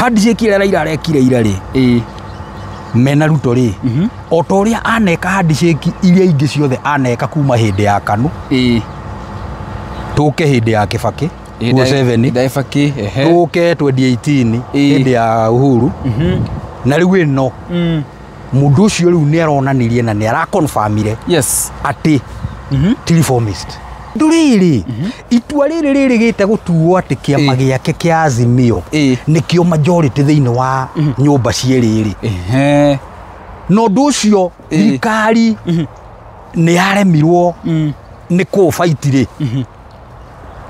Handshake ĩrĩa Raila arekire ira rĩ, mena Ruto rĩ, o ta ũrĩa aneka handshake iria ingĩ ciothe aneka kuma hĩndĩ ya KANU, tũke hĩndĩ ya Kibaki 2007, Kibaki, ehe. Tũke 2018 hĩndĩ ya Uhuru, na rĩu ĩno mũndũ ũcio rĩu nĩ aronanirie na nĩ arakonfamire atĩ ti reformist. Ndũrĩrĩ itua rĩrĩ rĩrĩgĩte gũtuo atĩ kĩama gĩake kĩa Azimio nĩkĩo majority thĩinĩ wa nyũmba cierĩ rĩ, na ũndũ ũcio thirikari nĩ yaremirwo nĩ kũũbaiti rĩ.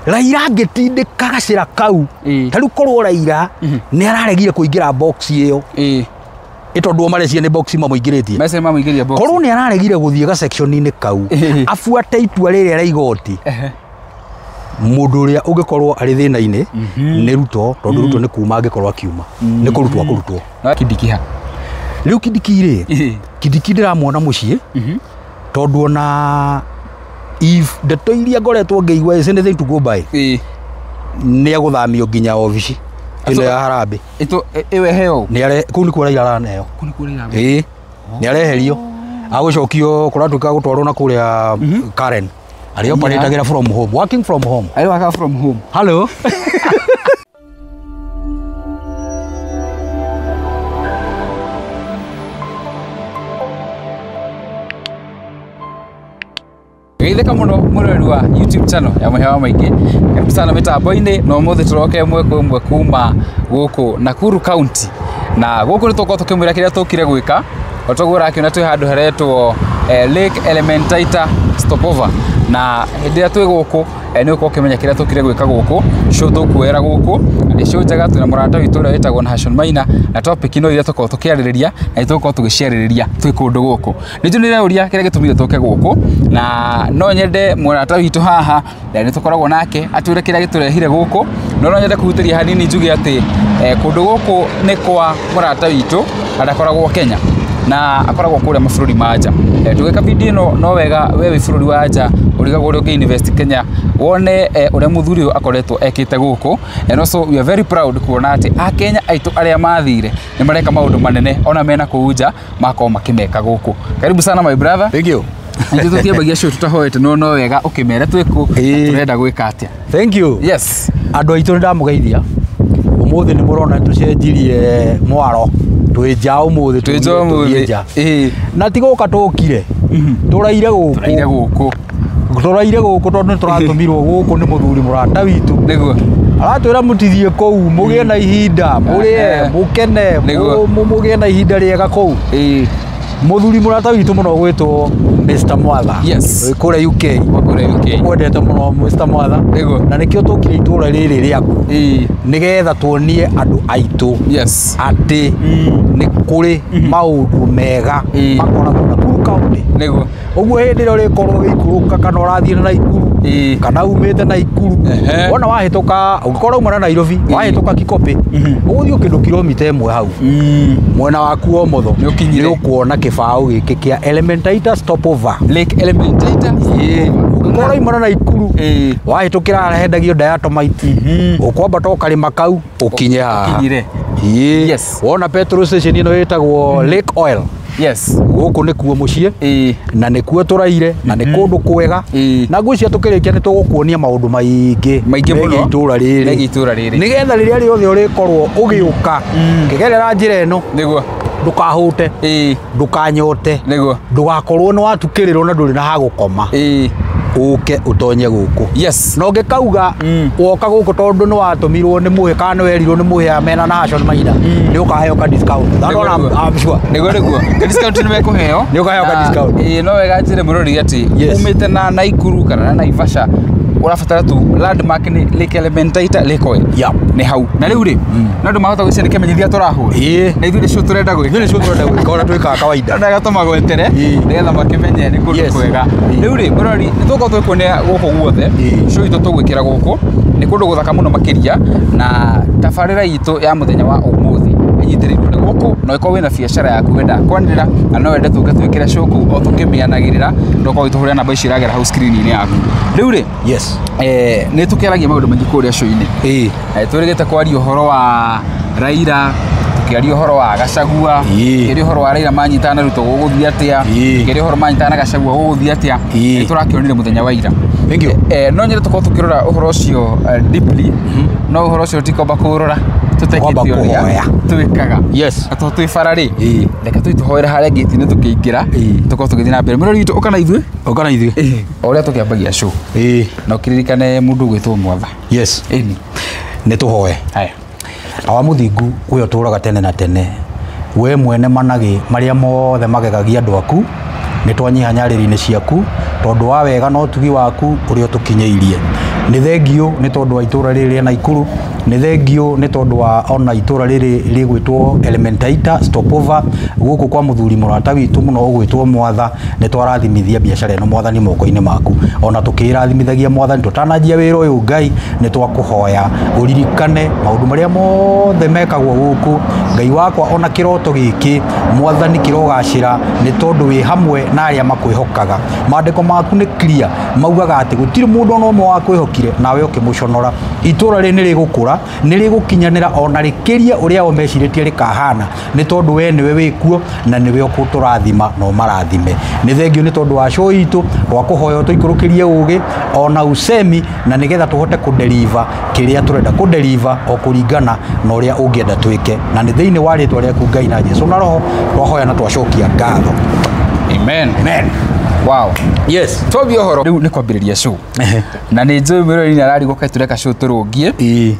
Raila angĩtindĩka gacĩra kau, ta rĩu korwo Raila nĩ araregire kũingĩra box ĩyo, ĩ tondũ o marecia nĩ box mamũingĩrĩtie. Mece mamũingĩria box. Korwo nĩ araregire gũthiĩ ga-section-inĩ kau, abuate itua rĩrĩa rĩa igoti, mũndũ ũrĩa ũngĩkorwo arĩ thĩna-inĩ nĩ Ruto, tondũ Ruto nĩ kuma angĩkorwo akiuma nĩ kũrutwo akũrutwo. Na Kindiki ha? Rĩu Kindiki rĩ, Kindiki ndĩramuona mũciĩ, tondũ ona if ndeto iria ngoretwo ngĩigua is anything to go by, nĩ egũthamio nginya obici ĩno ya Harambee. Ito ĩwe heo. Nĩ are kũu nĩkuo Raila araneo. Kũu nĩkuo Raila. Ĩĩ, nĩ areherio, agũcokio kũratuĩka gũtwarwo na kũrĩa Karen arĩa operatagĩra from home, working from home. I work from home. Hello. Geithĩka mũno mwĩroreri wa YouTube channel ya Mũhĩa wa Maingĩ. Karibu sana mĩtambo-inĩ, na ũmũthĩ tũroka ĩmwe kwa ĩmwe kuma gũkũ Nakuru County. Na gũkũ nĩ tũkorwo tũkĩmwĩra kĩrĩa tũkire gwĩka. O toguo ũrakĩona twĩ handũ haretwo Lake Elementaita Stopover. Na hĩndĩ ĩrĩa twĩ gũkũ, nĩ ũkorwo ũkĩmenya kĩrĩa tũkire gwĩka gũkũ. Show tũkuoera gũkũ na nĩ show njega, twĩna mũrata witũ ũrĩa wĩtagwo Nahashon Maina, na topic no iria tũkorwo tũkĩarĩrĩria na nĩ tũgũkorwo tũgĩciarĩrĩria twĩ kũndũ gũkũ. Nĩ njũĩ nĩũreuria kĩrĩa gĩtũmire tũke gũkũ, na no nyende mũrata witũ haha na nĩ tũkoragwo nake atwĩre kĩrĩa gĩtũrehire gũkũ, no no nyende kũhutĩria hanini njuge atĩ kũndũ gũkũ nĩ kwa mũrata witũ na ndakoragwo Kenya, na akoragwo kũrĩa mabũrũri ma nja. Tũgĩka video ĩno no wega we wĩ bũrũri wa nja ũrigagwo ũrĩa ũngĩ invest Kenya, wone ũrĩa mũthuri ũyũ akoretwo ekĩte gũkũ. And also we are very proud kuona atĩ akenya aitũ arĩa mathire nĩ mareka maũndũ manene ona mena kũu nja makorwo makĩmeka gũkũ. Karibu sana my brother. Thank you. Nĩ tũtiambagia show tũtahoete, no no wega ũkĩmere twĩ kũ, tũrenda gwĩka atĩa. Thank you. Yes. Andũ aitũ nĩ ndamũgeithia ũmũthĩ, nĩ mũrona tũcenjirie mwaro, twĩ nja ũmũthĩ. Twĩ nja tũthiĩ ũmũthĩ. nja. Na ti gũka tũkire, tũraire gũkũ. Tũraire gũkũ. Tũraire gũkũ tondũ nĩ tũratũmirwo gũkũ nĩ mũthuri mũrata witũ. Aratwĩra mũtithiĩ kũu, mũgĩe na ihinda, mũrĩe, mũkene, mũgĩe na ihinda rĩega kũu. Mũthuri mũrata witũ mũno gwĩtwo Mr. Mwatha. Yes. Wĩ kũrĩa UK. Wa kũrĩa UK. Kwendete mũno Mr. Mwatha. Na nĩkĩo tũkire itũra rĩrĩ rĩaku, nĩgetha tuonie andũ aitũ atĩ nĩ kũrĩ maũndũ mega makoragwo Nakuru County. Ũguo hĩndĩ ĩrĩa ũrĩkorwo ũgĩikũrũka kana ũrathiĩ na Naikuru, kana umĩte Naikuru, wona wahĩtũka, ũngĩkorwo umana na Nairobi, wahĩtũka Kikopĩ, ũgũthiĩ kĩndũ kilomita ĩmwe hau mwena waku wa ũmotho, Nĩ ũkinyire. nĩ ũkuona kĩbaũ gĩkĩ kĩa Elementaita Stopover. Lake Elementaita. Ũngĩkorwo umana Naikuru, wahĩtũkĩra harĩa hendagio diatomite, ũkwambata ũkarĩma kau ũkinye haha. Ũkinyire. Ĩĩ. Yes. Wona petrol station ĩno ĩtagwo Lake Oil, gũkũ nĩkuo mũciĩ, na nĩkuo tũraire, na nĩ kũndũ kwega, na ngwĩciria tũkĩrĩkia nĩ tũgũkuonia maũndũ maingĩ Maingĩ mũno. megiĩ itũũra rĩrĩ. Megiĩ itũũra rĩrĩ. Nĩgetha rĩrĩa rĩothe ũrĩkorwo ũgĩũka ũkĩgerera njĩra ĩno, ndũkahũte, ndũkanyote, ndũgakorwo nĩ watukĩrĩrwo na ndũrĩ na ha gũkoma, ũke ũtonye gũkũ. Na ũngĩkauga woka gũkũ tondũ nĩ watũmirwo nĩ mũhĩ kana nĩ werirwo nĩ mũhĩa mena Nahashon Maina, nĩ ũkaheo ka discount. That one I'm sure. Nĩguo nĩguo. Discount nĩ mekũheo. Nĩ ũkaheo ka Na, discount. Ĩĩ, no wega njĩre mũrori atĩ umĩte na Naikuru kana na Naivasha, ũrabatara tu landmark nĩ Lake Elementaita, Lake Oil. Nĩ hau. Na rĩu rĩ, no andũ mahota gwĩciria nĩ kĩmenyithia tũrahũra. Na ithuĩ nĩcio tũrenda gwĩka. Ithuĩ nĩcio tũrenda gwĩka ũrĩa twĩkaga kawaida. No wega tũmagwetere nĩgetha makĩmenye nĩ kũndũ kwega. Rĩu rĩ, mũrori, nĩ tũgũkorwo tũgĩkuonia gũkũ guothe. Show itũ tũgwĩkĩra gũkũ. Nĩ kũndũ gũthaka mũno makĩria, na tabarĩra itũ ya mũthenya wa ũmũthĩ ĩnyitĩrĩirwo nĩ gũkũ. Na ũngĩkorwo wĩna biacara yaku wenda kwanĩrĩra, na no wende tũke twĩkĩre show kũu o tũkĩmĩanagĩrĩra, no ũkorwo ũgĩtũhũrĩra namba ici iragera hau screen-inĩ yaku. Rĩu rĩ, nĩ tũkĩaragia maũndũ maingĩ kũrĩa show-inĩ. Twĩrĩgĩte kwaria ũhoro wa Raila, tukiaria ũhoro wa Gachagua, tukiaria ũhoro wa Raila manyitana na Ruto gũgũthiĩ atĩa, tukiaria ũhoro manyitana na Gachagua gũgũthiĩ atĩa, nĩ tũrakĩonire mũthenya wa ira. Thank you. No nyende tũkorwo tũkĩrora ũhoro ũcio deeply, no ũhoro ũcio tikwamba kũũrora tũtekĩte ũrĩa twĩkaga. Yes. Na tondũ twĩ bara rĩ, reke tũthiĩ tũhoere harĩa gate-inĩ tũkĩingĩra, tũkorwo tũgĩthiĩ na mbere. Mũrori witũ ũka na ithuĩ. Ũka na ithuĩ. O ũrĩa tũkĩambagia show. Na ũkĩririkane mũndũ ũgwĩtwo Mwatha. Yes. Ĩni. Nĩ tũhoe. Haya. Awa mũthingu we ũtũraga tene na tene, we mwene managĩ marĩa mothe magegagia andũ aku, nĩ twanyiha nyarĩrĩ-inĩ ciaku tondũ wa wega na ũtugi waku ũrĩa ũtũkinyĩirie. Nĩ thengiũ nĩ tondũ wa itũra rĩrĩ rĩa Naikuru, nĩ thengiũ nĩ tondũ wa ona itũra rĩrĩ rĩgwĩtwo Elementaita Stopover gũkũ kwa mũthuri mũrata witũ mũno ũgwĩtwo Mwatha. Nĩ twarathimithia biacara ĩno Mwathani moko-inĩ maku, ona tũkĩrathimithagĩa Mwathani tũtananjia wĩra ũyũ Ngai, nĩ twakũhoya ũririkane maũndũ marĩa mothe mekagwo gũkũ Ngai wakwa, ona kĩroto gĩkĩ Mwathani kĩrogacĩra nĩ tondũ wĩ hamwe na arĩa makwĩhokaga. Maandĩko maku nĩ clear, maugaga atĩ gũtirĩ mũndũ ona ũmwe wakwĩhokire nawe ũkĩmũconora. Itũra rĩrĩ nĩ rĩgũkũra, nĩ rĩgũkinyanĩra ona rĩkĩrie ũrĩa o mecirĩtie rĩkahana, nĩ tondũ we nĩwe wĩkuo na nĩwe ũkũtũrathima na ũmarathime. Nĩ thengiũ nĩ tondũ wa show itũ, twakũhoya ũtũikũrũkĩrie ũgĩ ona usemi, na nĩgetha tũhote kũdeliver kĩrĩa tũrenda kũdeliver o kũringana na ũrĩa ũngĩenda twĩke, na nĩ thĩinĩ wa rĩtwa rĩaku Ngai na Jesũ na Roho twahoya na twacokia ngatho. Amen. Amen. Wow. Yes. Twambie ũhoro rĩu nĩ kwambĩrĩria show. Na nĩ njũĩ mwĩrori nĩ ararigwo kaĩ tũreka show tũrũngie.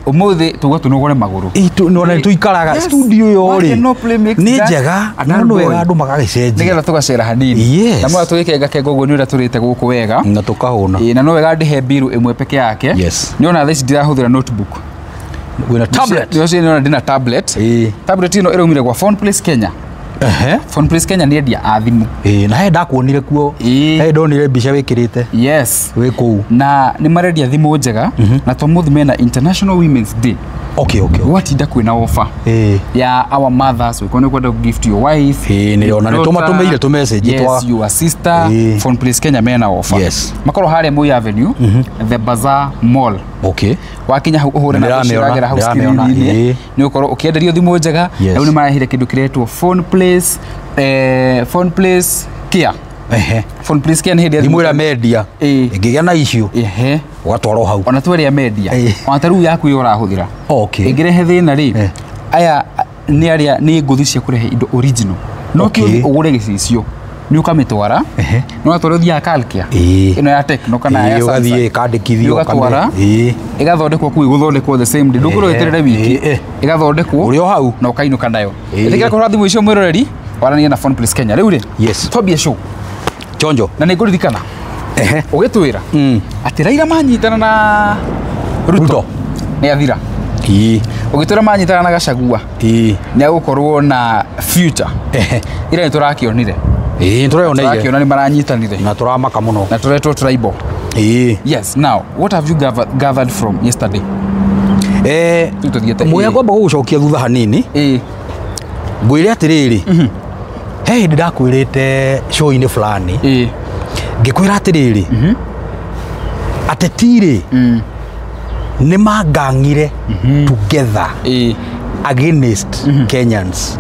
Ũmũthĩ tũgwa tũnogore magũrũ. Nĩ tũikaraga studio ĩyo rĩ nĩ njega, no wega andũ magagĩcenjia nĩgetha tũgacera hanini. Na mwega tũgĩkenga kenga ũguo nĩ ũrĩa tũrĩte gũkũ wega na tũkahũna. Na no wega ndĩhe mbiru ĩmwe peke yake. Nĩ ona thaa ici ndirahũthĩra notebook. Wĩna tablet. Nĩ ũcio nĩ ona ndĩna tablet. Tablet ĩno ĩraumire gwa Phone Place Kenya. Phone Place Kenya nĩ endia a thimũ. Na he ndakuonire kuo. He ndonire mbica wĩkĩrĩte. Yes. Wĩ kũu. Na nĩ marendia thimũ njega na to mũthĩ mena International Women's Day. Okay, okay. Gwatinda kwĩna offer ya our mothers, ũngĩkorwo nĩ ũkwenda gift your wife. Nĩ ona nĩ tũmatũmĩire tũ message twa. Yes, your sister. Phone Place Kenya mena offer. Yes. Makorwo harĩa Moi Avenue, The Bazaar Mall. Okay. Wakinya hau ũhũre na ũciragĩra hau screen-inĩ, nĩ ũkorwo ũkĩenderio thimũ njega. Rĩu nĩ marehire kĩndũ kĩretwo Phone Place, Phone Place Care. Phone Place Care nĩ hĩndĩ ya thimũ ĩrĩa mendia ĩngĩgĩa na issue ũgatwarwo hau. Ona tu ĩrĩa mendia ona ta rĩu yaku ĩyo ũrahũthĩra ĩngĩrehe thĩna rĩ, aya nĩ arĩa nĩ ngũthi cia kũrehe indo original. No ti ũgũre gĩcicio nĩ ũkamĩtwara, no watwara ũthiaga Kalkia ĩno ya Tecno kana ya Samsung, ũgathiĩ ĩkandĩkithio, ũgatwara ĩgathondekwo kũu, ĩgũthondekwo the same day, ndũkũrwo weterere wiki, ĩgathondekwo ũrĩ o hau na ũkainũka nayo. Ĩtĩkĩra kũhũra thimũ icio mwĩroreri, waranie na Phone Place Kenya. Rĩu rĩ, twambie show chonjo, na nĩ ngũririkana ũgĩtwĩra atĩ Raila manyitana na Ruto nĩ athira. Ũgĩtwĩra manyitana na Gachagua nĩ agũkorwo na future ira nĩ tũrakĩonire. Tũrakĩona nĩ maranyitanire na tũramaka mũno na tũretwo tribal. Yes. Now what have you gathered from yesterday? Mũya ngwamba gũgũcokia thutha hanini. Ngwĩre atĩrĩrĩ, he hĩndĩ ndakwĩrĩte show-inĩ fulani, ngĩkwĩra atĩrĩrĩ, ateti rĩ nĩ mangang'ire together against Kenyans.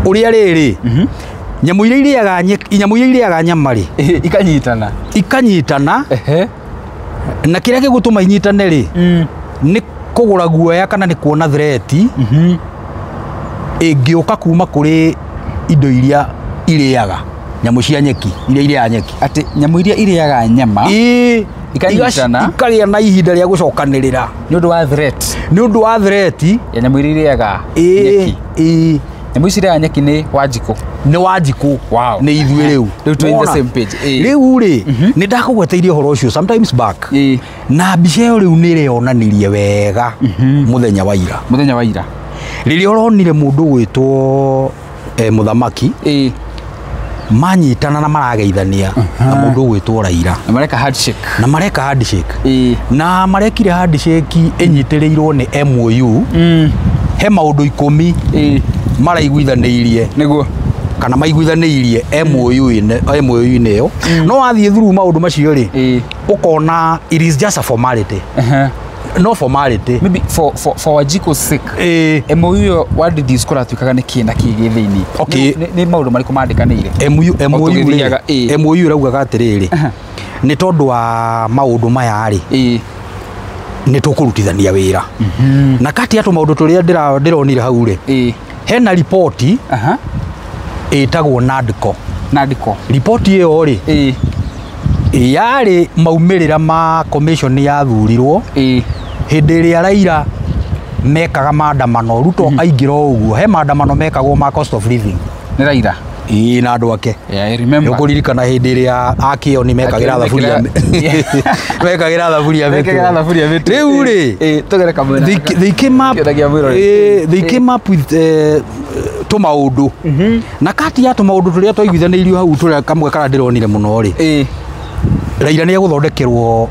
Ũrĩa rĩrĩ, nyamũ iria irĩaga nyama rĩ ikanyitana, ikanyitana, na kĩrĩa gĩgũtũma inyitane rĩ nĩ kũgũra guoya kana nĩ kuona threat ĩngĩũka kuma kũrĩ indo iria irĩaga nyamũ cia nyeki, iria irĩaga nyeki. Atĩ nyamũ iria irĩaga nyama ikanyitana, ikarĩa na ihinda rĩa gũcokanĩrĩra nĩ ũndũ wa threat, nĩ ũndũ wa threat ya nyamũ iria irĩaga nyeki. Nyamũ ici irĩaga nyeki nĩ Wanjikũ. Nĩ Wanjikũ. Wow. Nĩ ithuĩ rĩu. Rĩu twĩ in the same page. Rĩu rĩ, nĩ ndakũgweteirie ũhoro ũcio sometimes back. Na mbica ĩyo rĩu nĩ ĩreyonanirie wega mũthenya wa ira. Mũthenya wa ira. Rĩrĩa ũronire mũndũ ũgwĩtwo mũthamaki manyitana na marageithania na mũndũ ũgwĩtwo Raila. Na mareka handshake. Na mareka handshake. Na marekire handshake ĩnyitĩrĩirwo nĩ MOU. He maũndũ 10 maraiguithanĩirie. Nĩguo. Kana maiguithanĩirie MOU-inĩ ĩyo. No wathiĩ through maũndũ macio rĩ, ũkona it is just a formality. No formality. Maybe for Wanjikũ's sake, MOU ĩyo wa reduce kũratuĩkaga nĩ kĩ na kĩ gĩ thĩinĩ? Okay. Nĩ maũndũ marĩkũ mandĩkanĩire? MOU MOU tũgĩthiaga, rĩ, MOU ĩraugaga atĩrĩrĩ, nĩ tondũ wa maũndũ maya rĩ, nĩ tũkũrutithania wĩra na kati ya tũmaũndũ tũrĩa ndĩronire hau rĩ, hena riboti ĩtagwo NADCO. NADCO. Riboti ĩyo rĩ, yarĩ maumĩrĩra ma commission yathurirwo hĩndĩ ĩrĩa Raila mekaga maandamano. Ruto aingĩra o ũguo, he maandamano mekagwo ma cost of living. Nĩ Raila. Ĩĩ, na andũ ake. Yeah, I remember. Ũkũririkana hĩndĩ ĩrĩa akĩoni mekagĩra thaburia, mekagĩra thaburia Mekagĩra thaburia mĩtwe. Rĩu rĩ, Tũgere kamwena. they came up Kĩonagia mwĩroreri. they came up with tũmaũndũ, na kati ya tũmaũndũ tũrĩa twaiguithanĩirio hau, tũrĩa kamwe karĩa ndĩronire mũno rĩ, Raila nĩ egũthondekerwo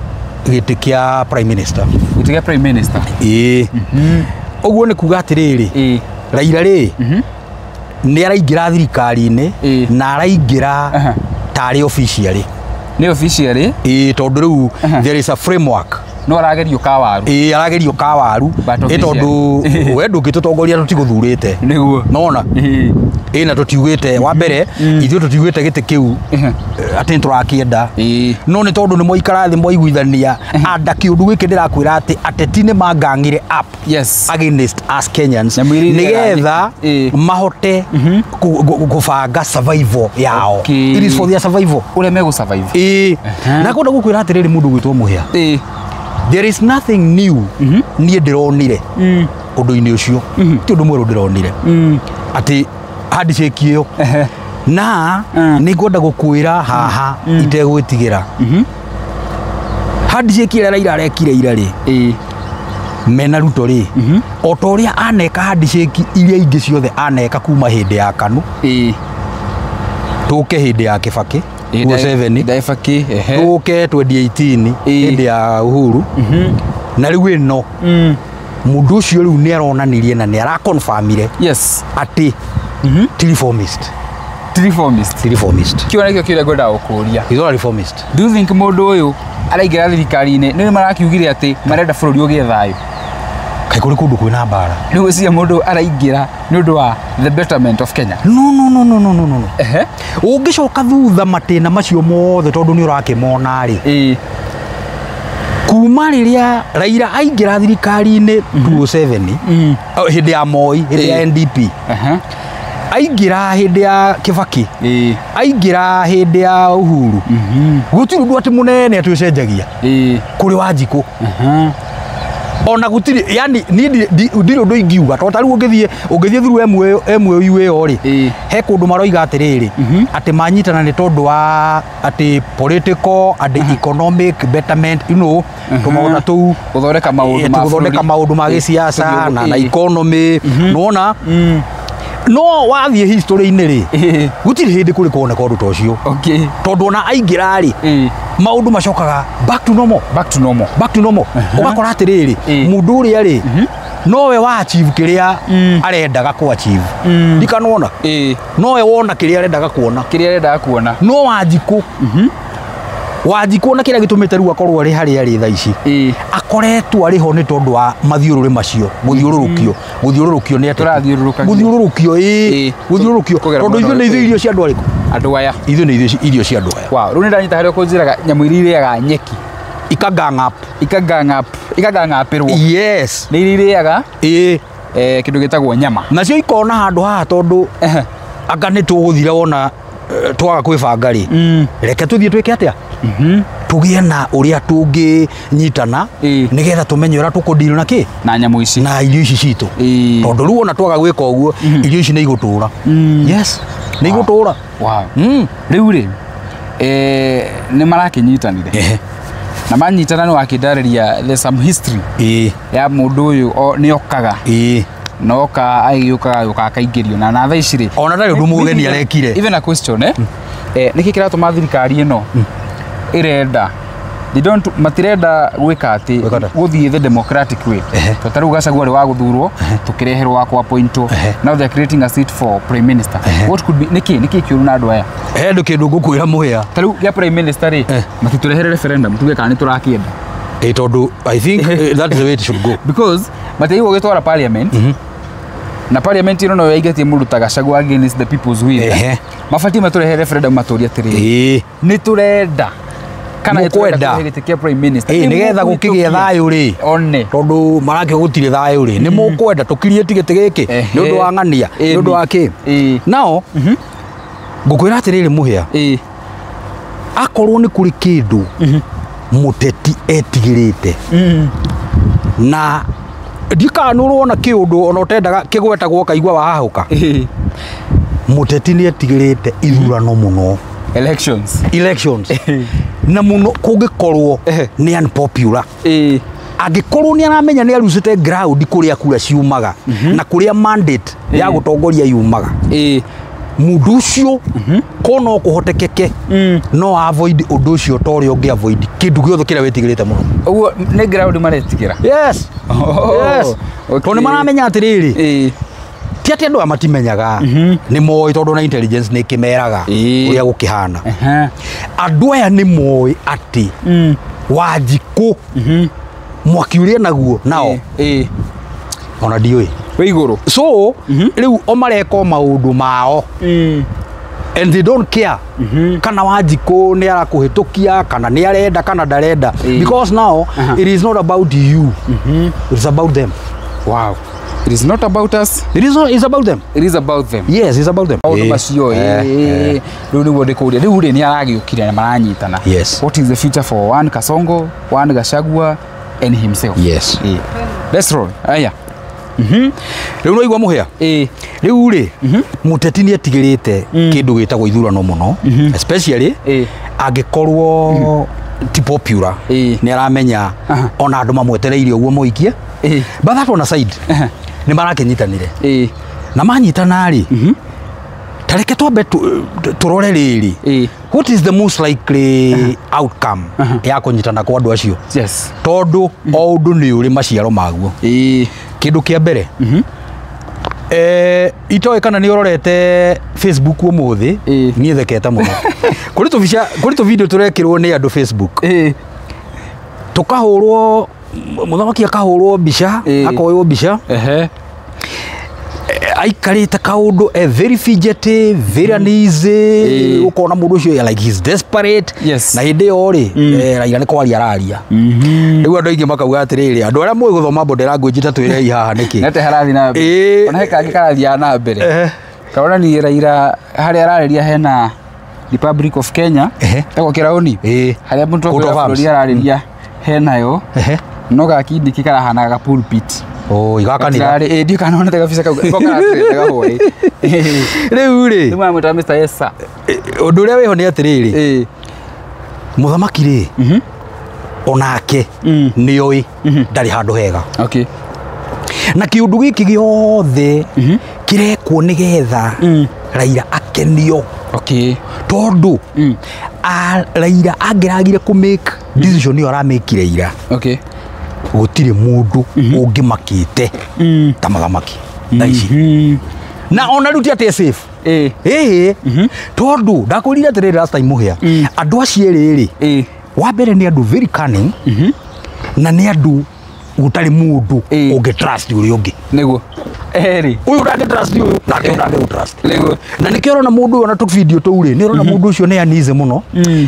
gĩtĩ kĩa prime minister. Gĩtĩ kĩa prime minister. Ĩĩ, ũguo nĩ kuga atĩrĩrĩ, Raila rĩ, nĩ araingĩra thirikari-inĩ na araingĩra tarĩ officially. Nĩ officially. Ĩĩ, tondũ rĩu there is a framework. No aragerio kawaru. Ĩĩ, aragerio kawaru. But Ĩ, tondũ we ndũngĩtũtongoria tũtigũthurĩte. Nĩguo. Nona ĩ, na tũtiugĩte wa mbere ithuĩ tũtiugĩte gĩtĩ kĩu atĩ nĩ tũrakĩenda, no nĩ tondũ nĩ mwaikara thĩ mwaiguithania anda kĩũndũ gĩkĩ. Ndĩrakwĩra atĩ ateti nĩ mangang'ire up against us Kenyans Nyamũ iria irĩaga nĩgetha nyeki. mahote kũbanga survival yao. It is for their survival. Ũrĩa megũ survive. Ĩĩ, na kwenda gũkwĩra atĩrĩrĩ, mũndũ gwĩtwo Mũhĩa, there is nothing new niĩ ndĩronire ũndũ-inĩ ũcio. Ti ũndũ mwerũ ndĩronire atĩ handshake ĩyo, na nĩ ngwenda gũkwĩra haha itegwĩtigĩra, handshake ĩrĩa Raila arekire ira rĩ, mena Ruto rĩ, o ta ũrĩa aneka handshake iria ingĩ ciothe aneka kuma hĩndĩ ya KANU, tũke hĩndĩ ya Kibaki 2007, Ndaibaki. tũke 2018 hĩndĩ ya Uhuru, na rĩu ĩno, mũndũ ũcio rĩu nĩ aronanirie na nĩ arakonfirmire atĩ ti reformist. Ti reformist. Ti reformist. Kĩo nakĩo kĩrĩa ngwendaga gũkũria. He's not a reformist. Do you think mũndũ ũyũ araingĩra thirikari-inĩ nĩ marakiugire atĩ marenda bũrũri ũgĩe thayũ? Kaĩ kũrĩ kũndũ kwĩna mbara? Rĩu gwĩciria mũndũ araingĩra nĩ ũndũ wa the betterment of Kenya? No, no, no, no, no, no, no. Ũngĩcoka thutha matĩna macio mothe, tondũ nĩ ũrakĩmona rĩ, kuma rĩrĩa Raila aingĩra thirikari-inĩ 2007, oh, hĩndĩ ya Moi, hĩndĩ ya NDP, aingĩra hĩndĩ ya Kibaki, aingĩra hĩndĩ ya Uhuru, gũtirĩ ũndũ atĩ mũnene atĩ ũcenjagia kũrĩ Wanjikũ. Ona gũtirĩ, yani niĩ ndirĩ ũndũ ingiuga, tondũ ta rĩu ũngĩthiĩ through MOU ĩyo rĩ, he kũndũ maroiga atĩrĩrĩ, atĩ manyitana nĩ tondũ wa atĩ political and economic betterment, tũmaũndũ tũu. Gũthondeka maũndũ ma gũthondeka bũrũri. Maũndũ ma gĩciaca na economy, nĩwona? No wathiĩ history-inĩ rĩ, gũtirĩ hĩndĩ kũrĩ kuoneka ũndũ ta ũcio, tondũ ona aingĩra rĩ, maũndũ macokaga back to normal. Back to normal. Back to normal. Ũgakora atĩrĩrĩ, mũndũ ũrĩa rĩ, nowe wa achieve kĩrĩa arendaga ku achieve. Ndikanona nowe wona kĩrĩa arendaga kuona. Kĩrĩa arendaga kuona. No Wanjikũ, Wanjikũ na kĩrĩa gĩtũmĩte rĩu akorwo arĩ harĩa arĩ thaa ici, akoretwo arĩ ho nĩ tondũ wa mathiũrũrĩ macio, gũthiũrũrũkio nĩ ateti. Tũrathiũrũrũkagio. Gũthiũrũrũkio, ĩĩ, gũthiũrũrũkio, Kũgera tondũ mwena ithuĩ nĩ ũrĩkũ? ithuĩ irio cia andũ arĩkũ? Andũ aya. Ithuĩ nĩ ithuĩ irio cia andũ aya. Wow, rĩu nĩ ndanyita harĩa ũkũnjĩraga nyamũ iria irĩaga nyeki ika gang up. Ikagang'apĩrwo. Yes. Nĩ iria irĩaga kĩndũ gĩtagwo nyama. Nacio ikona handũ haha, tondũ anga nĩ tũgũthira wona twaga kwĩbanga rĩ, reke tũthiĩ twĩke atĩa, tũgĩe na ũrĩa tũngĩnyitana, nĩgetha tũmenye ũrĩa tũkũdeal na kĩ, na nyamũ ici. Na irio ici citũ, tondũ rĩu ona twaga gwĩka ũguo, irio ici nĩ igũtũra. Yes, nĩ igũtũra. Rĩu rĩ, nĩ marakĩnyitanire, na manyitana nĩ wakĩndarĩria there's some history ya mũndũ ũyũ nĩ okaga na oka agĩũkaga agĩũka akaingĩrio na thaa ici rĩ, Ona ndarĩ ũndũ mũgeni arekire. Even a question, nĩkĩ kĩratũma thirikari ĩno ĩrenda, they don't, matirenda gwĩka atĩ Gwĩka atĩa? Gũthiĩ the democratic way? To ta rĩu Gachagua arĩ wa gũthurwo, tũkĩreherwo wa kũappointwo. Now they are creating a seat for prime minister. What could be, nĩkĩ kĩũru na andũ aya? He ndũ kĩndũ ngũkwĩra, Mũhĩa. Ta rĩu gĩa prime minister rĩ, matitũrehere referendum tuge kana nĩ tũrakĩenda. Tondu I think that is the way it should go. Because matiagirwo gũgĩtwara parliament na parliament ĩno noyo yaingĩtie mũndũ ta Gachagua against the people's will. Mabatiĩ matũrehe referendum matũrie atĩrĩrĩ, nĩ tũrenda kana nĩ tũrenda kũhe gĩtĩ kĩa prime minister nĩgetha gũkĩgĩe thayũ rĩ, tondũ marakĩo gũtirĩ thayũ rĩ, nĩ mũkwenda tũkirie tigĩtĩ gĩkĩ nĩ ũndũ wa ng'ania, nĩ ũndũ wa kĩ. Nao ngũkwĩra atĩrĩrĩ Mũhĩa, akorwo nĩ kũrĩ kĩndũ mũteti etigĩrĩte na ndikana nĩ ũrona kĩũndũ ona ũtendaga kĩgwetagwo ũkaigua wahahũka, mũteti nĩ etigĩrĩte ithurano mũno, elections na mũno kũngĩkorwo nĩ unpopular. Angĩkorwo nĩ aramenya nĩ arucĩte ground kũrĩa kura ciumaga na kũrĩa mandate ya gũtongoria yumaga, mũndũ ũcio ko no kũhotekeke no avoid ũndũ ũcio ta ũrĩa ũngĩ avoid kĩndũ gĩothe kĩrĩa wĩtigĩrĩte mũno. Ũguo nĩ ground maretigĩra. Yes. Yes. Tondũ nĩ maramenya atĩrĩrĩ, ti atĩ andũ aya matimenyaga, nĩ moĩ tondũ na intelligence nĩ ĩkĩmeraga ũrĩa gũkĩhana. Andũ aya nĩ moĩ atĩ Wanjikũ mwaki ũrĩa naguo nao ona ndiũĩ wĩ igũrũ. So rĩu o mareka maũndũ mao and they don't care kana Wanjikũ nĩ arakũhĩtũkia kana nĩ arenda kana ndarenda, because now it is not about you, it's about them. Wow. It is not about us. It is not, it's about them. It is about them. Yes, it's about them. Maũndũ macio rĩu nĩguo ndĩkũria. Rĩu rĩ nĩ aragĩũkire na maranyitana. Yes. What is the future for one Kasongo, one Gachagua and himself? Yes. Let's roll. Aya. Rĩu no igua Mũhĩa. Rĩu rĩ mũteti nĩ etigĩrĩte kĩndũ gĩtagwo ithurano mũno, especially angĩkorwo ti popular, nĩ aramenya ona andũ mamwetereire ũguo moikie. But that one aside, nĩ marakĩnyitanire na manyitana rĩ, ta reke twambe tũrore rĩrĩ, what is the most likely outcome ya kũnyitana kwa andũ acio? Yes. Tondũ o ũndũ nĩ ũrĩ maciaro maguo. Kĩndũ kĩa mbere, itoĩ kana nĩ ũrorete Facebook ũmũthĩ, niĩ thekete mũno. Kũrĩ tũbica, kũrĩ tũvideo tũrekĩrwo nĩ andũ Facebook. Tũkahũrwo, mũthamaki akahũrwo mbica, akoywo mbica. Aikarĩte kaũndũ, very fidgety, very uneasy, ũkona mũndũ ũcio like he's desperate. Yes. Na hĩndĩ ĩyo rĩ, Raila nĩ kwaria araria. Rĩu andũ aingĩ makauga atĩrĩrĩ, andũ arĩa moĩ gũthoma body language ta twĩrei haha nĩkĩ? Nete harathiĩ na mbere. Ona he kangĩ karathiaga na mbere. Karonania Raila harĩa ararĩria hena Republic of Kenya, etagwo kĩraũni. Harĩa mũtongoria wa bũrũri ararĩria henayo, no gakindiki karahanaga ga pulpit. Oh, igakanitha. Ndiũ kana onete gabica kau ko karatrendaga hwaĩ. Rĩu rĩ, nĩ mamwĩtaga Mr. Yes sir. Ũndũ ũrĩa wĩho nĩ atĩrĩrĩ, mũthamaki rĩ, onake nĩoĩ ndarĩ handũ hega. Okay. Na kĩũndũ gĩkĩ gĩothe kĩrekwo nĩgetha Raila akenio. Okay. Tondũ Raila angĩragire kũ make decision ĩyo aramĩkire ira. Okay. Gũtirĩ mũndũ ũngĩmakĩte ta mũthamaki thaa ici. Na ona rĩu ti atĩ e safe. Tondũ ndakwĩrire atĩrĩrĩ last time Mũhĩa, andũ acio erĩ rĩ, wa mbere nĩ andũ very cunning, na nĩ andũ gũtarĩ mũndũ ũngĩ trust ũrĩa ũngĩ. Nĩguo. Erĩ. Ũyũ ndangĩ trust ũyũ, nake ũyũ ndangĩ trust. Nĩguo. Na nĩkĩo ũrona mũndũ ũyũ ona tũ video tũu rĩ, nĩ ũrona mũndũ ũcio nĩ uneasy mũno,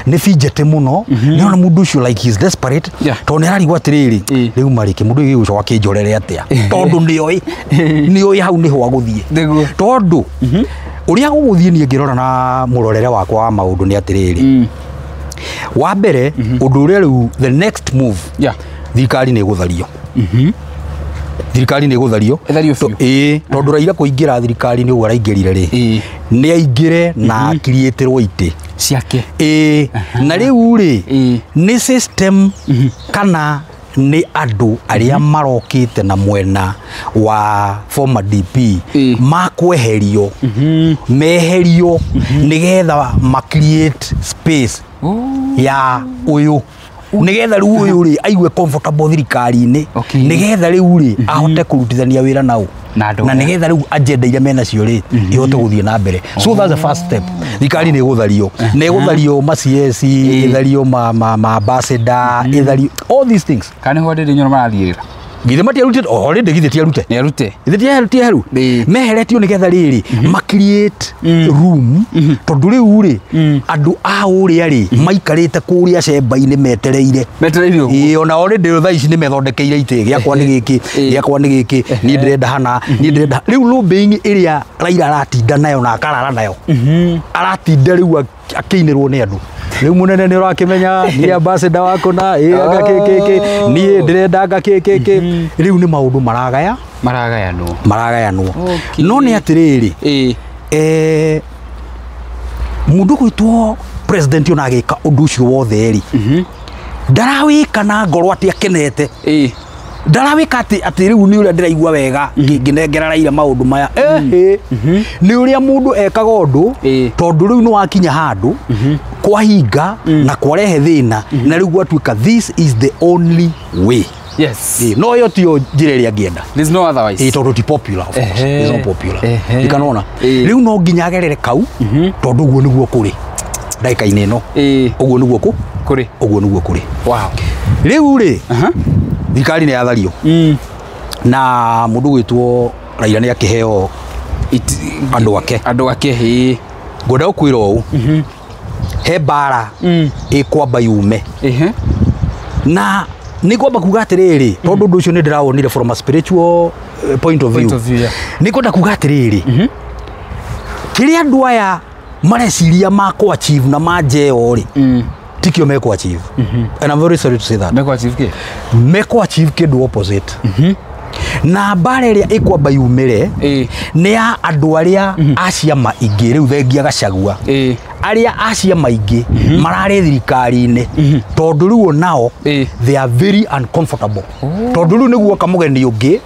nĩ fidgety mũno, nĩ ũrona mũndũ ũcio like he's desperate, tondũ nĩ ararigwo atĩrĩrĩ, rĩu marĩkĩ mũndũ ũyũ gĩgũcoka kĩnjorere atĩa? Tondũ nĩoĩ, nĩoĩ hau nĩho agũthiĩ. Nĩguo. Tondũ ũrĩa gũgũthiĩ niĩ ngĩrora na mũrorere wakwa wa maũndũ nĩ atĩrĩrĩ, wa mbere ũndũ ũrĩa rĩu the next move, thirikari nĩ ĩgũthario. Thirikari nĩ ĩgũthario. Ĩthario biũ. Tondũ Raila kũingĩra thirikari nĩ ũguo araingĩrire rĩ, nĩ aingĩre na akiriĩtĩrwo itĩ ciake. Na rĩu rĩ, nĩ system kana nĩ andũ arĩa marokĩte na mwena wa former DP makweherio, meherio nĩgetha ma create space ya ũyũ Nĩgetha rĩu ũyũ rĩ aigue comfortable thirikari-inĩ. Nĩgetha rĩu rĩ ahote kũrutithania wĩra nao. Na nĩgetha rĩu agenda iria menacio rĩ ihote gũthiĩ na mbere. So that's the first step. Thirikari nĩ ĩgũthario. Nĩ ĩgũthario ma CS, ĩthario ma ambassador, ĩthario all these things. Kana nĩho Ndindi Nyoro marathiĩrĩra? Githĩ matiarutĩte already, githĩ ti arute? Nĩ arute. Githĩ ti heru? Meheretio nĩgetha rĩrĩ ma create room tondũ rĩu rĩ andũ a ũrĩa rĩ maikarĩte kũrĩa cemba-inĩ metereire. Metereire ũguo. Ĩĩ ona already thaa ici nĩ methondekeire itĩ gĩakwa nĩ gĩkĩ, gĩakwa nĩ gĩkĩ, niĩ ndĩrenda hana, niĩ ndĩrenda. Rĩu lobbying ĩrĩa Raila aratinda nayo na akarara nayo. Aratinda rĩu akĩinĩrwo nĩ andũ. Rĩu mũnene nĩ ũrakĩmenya niĩ ambassador wako na ĩ anga kĩ niĩ ndĩrenda anga kĩ. Rĩu nĩ maũndũ maragayanwo. No nĩ atĩrĩrĩ mũndũ gwĩtwo president ona agĩka ũndũ ũcio wothe rĩ ndarawĩka na ngoro atĩ akenete. Ndarawĩka atĩ rĩu nĩ ũrĩa ndĩraigua wega ngĩnengera Raila maũndũ maya. Nĩ ũrĩa mũndũ ekaga ũndũ tondũ rĩu nĩ wakinya handũ kwahinga na kwarehe thĩna na rĩu gwatuĩka this is the only way. Yes. No ĩyo tiyo njĩra ĩrĩa angĩenda. There's no otherwise. Tondũ ti popular of course. It's not popular. Ikanona. Rĩu no nginya agerere kau tondũ ũguo nĩguo kũrĩ ndagĩka-inĩ ĩno. Ũguo nĩguo kũrĩ. Ũguo nĩguo kũrĩ. Wow. Rĩu rĩ thirikari nĩ yathario na mũndũ gwĩtwo Raila nĩ akĩheo andũ ake. Andũ ake. Ngwenda gũkwĩra ũũ he mbara ĩkwamba yume na nĩ ngwamba kuga atĩrĩrĩ tondũ ũndũ ũcio nĩ ndĩrawonire from a spiritual point of view. Nĩ ngwenda kuga atĩrĩrĩ kĩrĩa andũ aya mareciria ma kũ achieve na manjeo rĩ tikio mekũ achieve. And I'm very sorry to say that. Mekũ achieve kĩ? Mekũ achieve kĩndũ opposite. Na mbara ĩrĩa ĩkwamba yumĩre nĩ ya andũ arĩa a ciama ingĩ rĩu thengia Gachagua arĩa a ciama ingĩ mararĩ thirikari-inĩ tondũ rĩu onao they are very uncomfortable. Tondũ rĩu nĩguo kamũgeni ũngĩ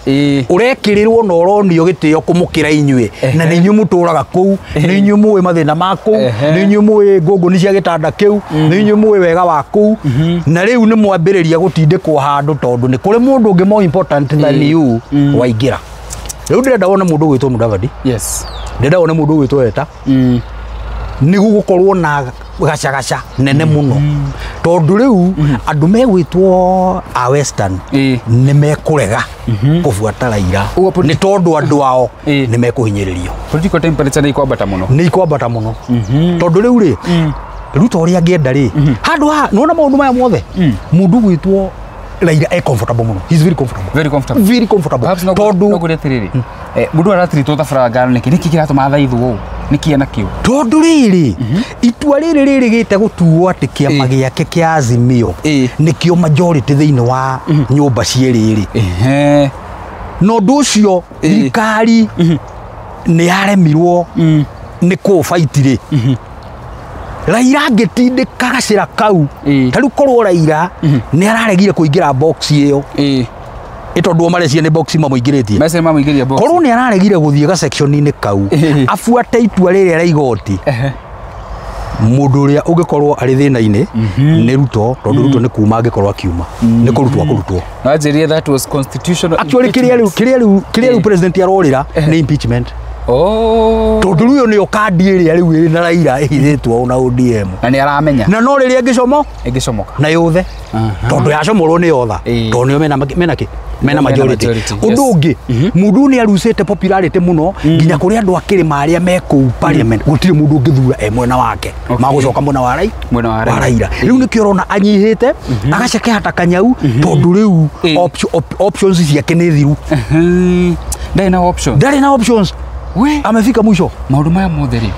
ũrekĩrĩrwo na ũronio gĩtĩo kũmũkĩra inyuĩ na nĩ inyuĩ mũtũraga kũu, nĩ inyuĩ mũĩ mathĩna ma kũu, nĩ inyuĩ mũĩ ngũngũni cia gĩtanda kĩu, nĩ inyuĩ mũĩ wega wa kũu, na rĩu nĩ mwambĩrĩria gũtindĩkwo handũ tondũ nĩ kũrĩ mũndũ ũngĩ more important than you waingĩra. Rĩu ndĩrenda wone mũndũ ũgwĩtwo Mudavadi. Yes. Ndĩrenda wone mũndũ ũgwĩtwo Eta. Nĩ gũgũkorwo na gacagaca nene mũno tondũ rĩu andũ megwĩtwo a Western nĩ mekũrega kũbuata Raila nĩ tondũ andũ ao nĩ mekũhinyĩrĩrio. Political temperature nĩ ikwambata mũno. Nĩ ikwambata mũno tondũ rĩu rĩ Ruto ũrĩa angĩenda rĩ handũ ha nĩwona maũndũ maya mothe mũndũ ũgwĩtwo Raila e comfortable mũno. He's very comfortable. Very comfortable. Very comfortable. Tondũ no ngũrĩ atĩrĩrĩ mũndũ aratiritwo ta barangano nĩkĩ nĩkĩ kĩratũma athaithwo ũũ nĩkĩ ena kĩo tondũ rĩrĩ itua rĩrĩ rĩrĩgĩte gũtuo atĩ kĩama gĩake kĩa Azimio nĩkĩo majority thĩinĩ wa nyũmba cierĩ rĩ na ũndũ ũcio thirikari nĩ yaremirwo nĩ kũũbaiti rĩ Raila angĩtindĩka gacĩra kau ta rĩu korwo Raila nĩ araregire kũingĩra box ĩyo tondũ o marecia nĩ box mamũingĩrĩtie mamũingĩria box korwo nĩ araregire gũthiĩ ga section-inĩ kau abuate itua rĩrĩa rĩa igoti mũndũ ũrĩa ũngĩkorwo arĩ thĩna-inĩ nĩ Ruto tondũ Ruto nĩ kuma angĩkorwo akiuma nĩ kũrutwo akũrutwo. No anjĩrie that was constitutional. Actually kĩrĩa rĩu president arorĩra nĩ impeachment. Tondũ rĩu nĩyo kandi ĩrĩa rĩu ĩrĩ na Raila ĩhithĩtwo na ODM na nĩ aramenya na no rĩrĩa ĩngĩcomoka na yothe tondũ yacomorwo nĩ yotha tondũ nĩo mena kĩ mena majority. Ũndũ ũngĩ mũndũ nĩ arucĩte popularity mũno nginya kũrĩ andũ a kĩrĩma arĩa me kũu parliament gũtirĩ mũndũ ũngĩthura e mwena wake magũcoka mwena wa Raila. Rĩu nĩkĩo ũrona anyihĩte agacekeha ta kanyau tondũ rĩu options ciake nĩ thiru. Ndarĩ na options. Ndarĩ na options. We amefika mwisho. Maũndũ maya mothe rĩ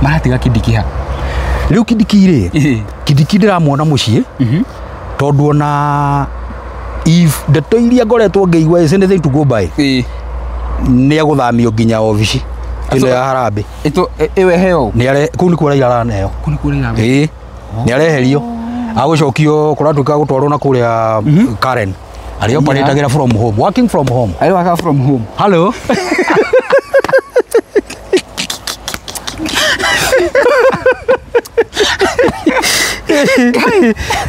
maratiga Kindiki ha? Rĩu Kindiki rĩ Kindiki ndĩramuona mũciĩ tondũ ona if ndeto iria ngoretwo ngĩigua is anything to go by nĩ egũthamio nginya obici ĩno ya Harambee ĩyo ĩheo kũu nĩkuo Raila araneo. Kũu nĩkuo Raila nĩ areherio agũcokio kũratuĩka gũtwarwo na kũrĩa Karen arĩa operatagĩra from home, working from home. I work from home. Hello.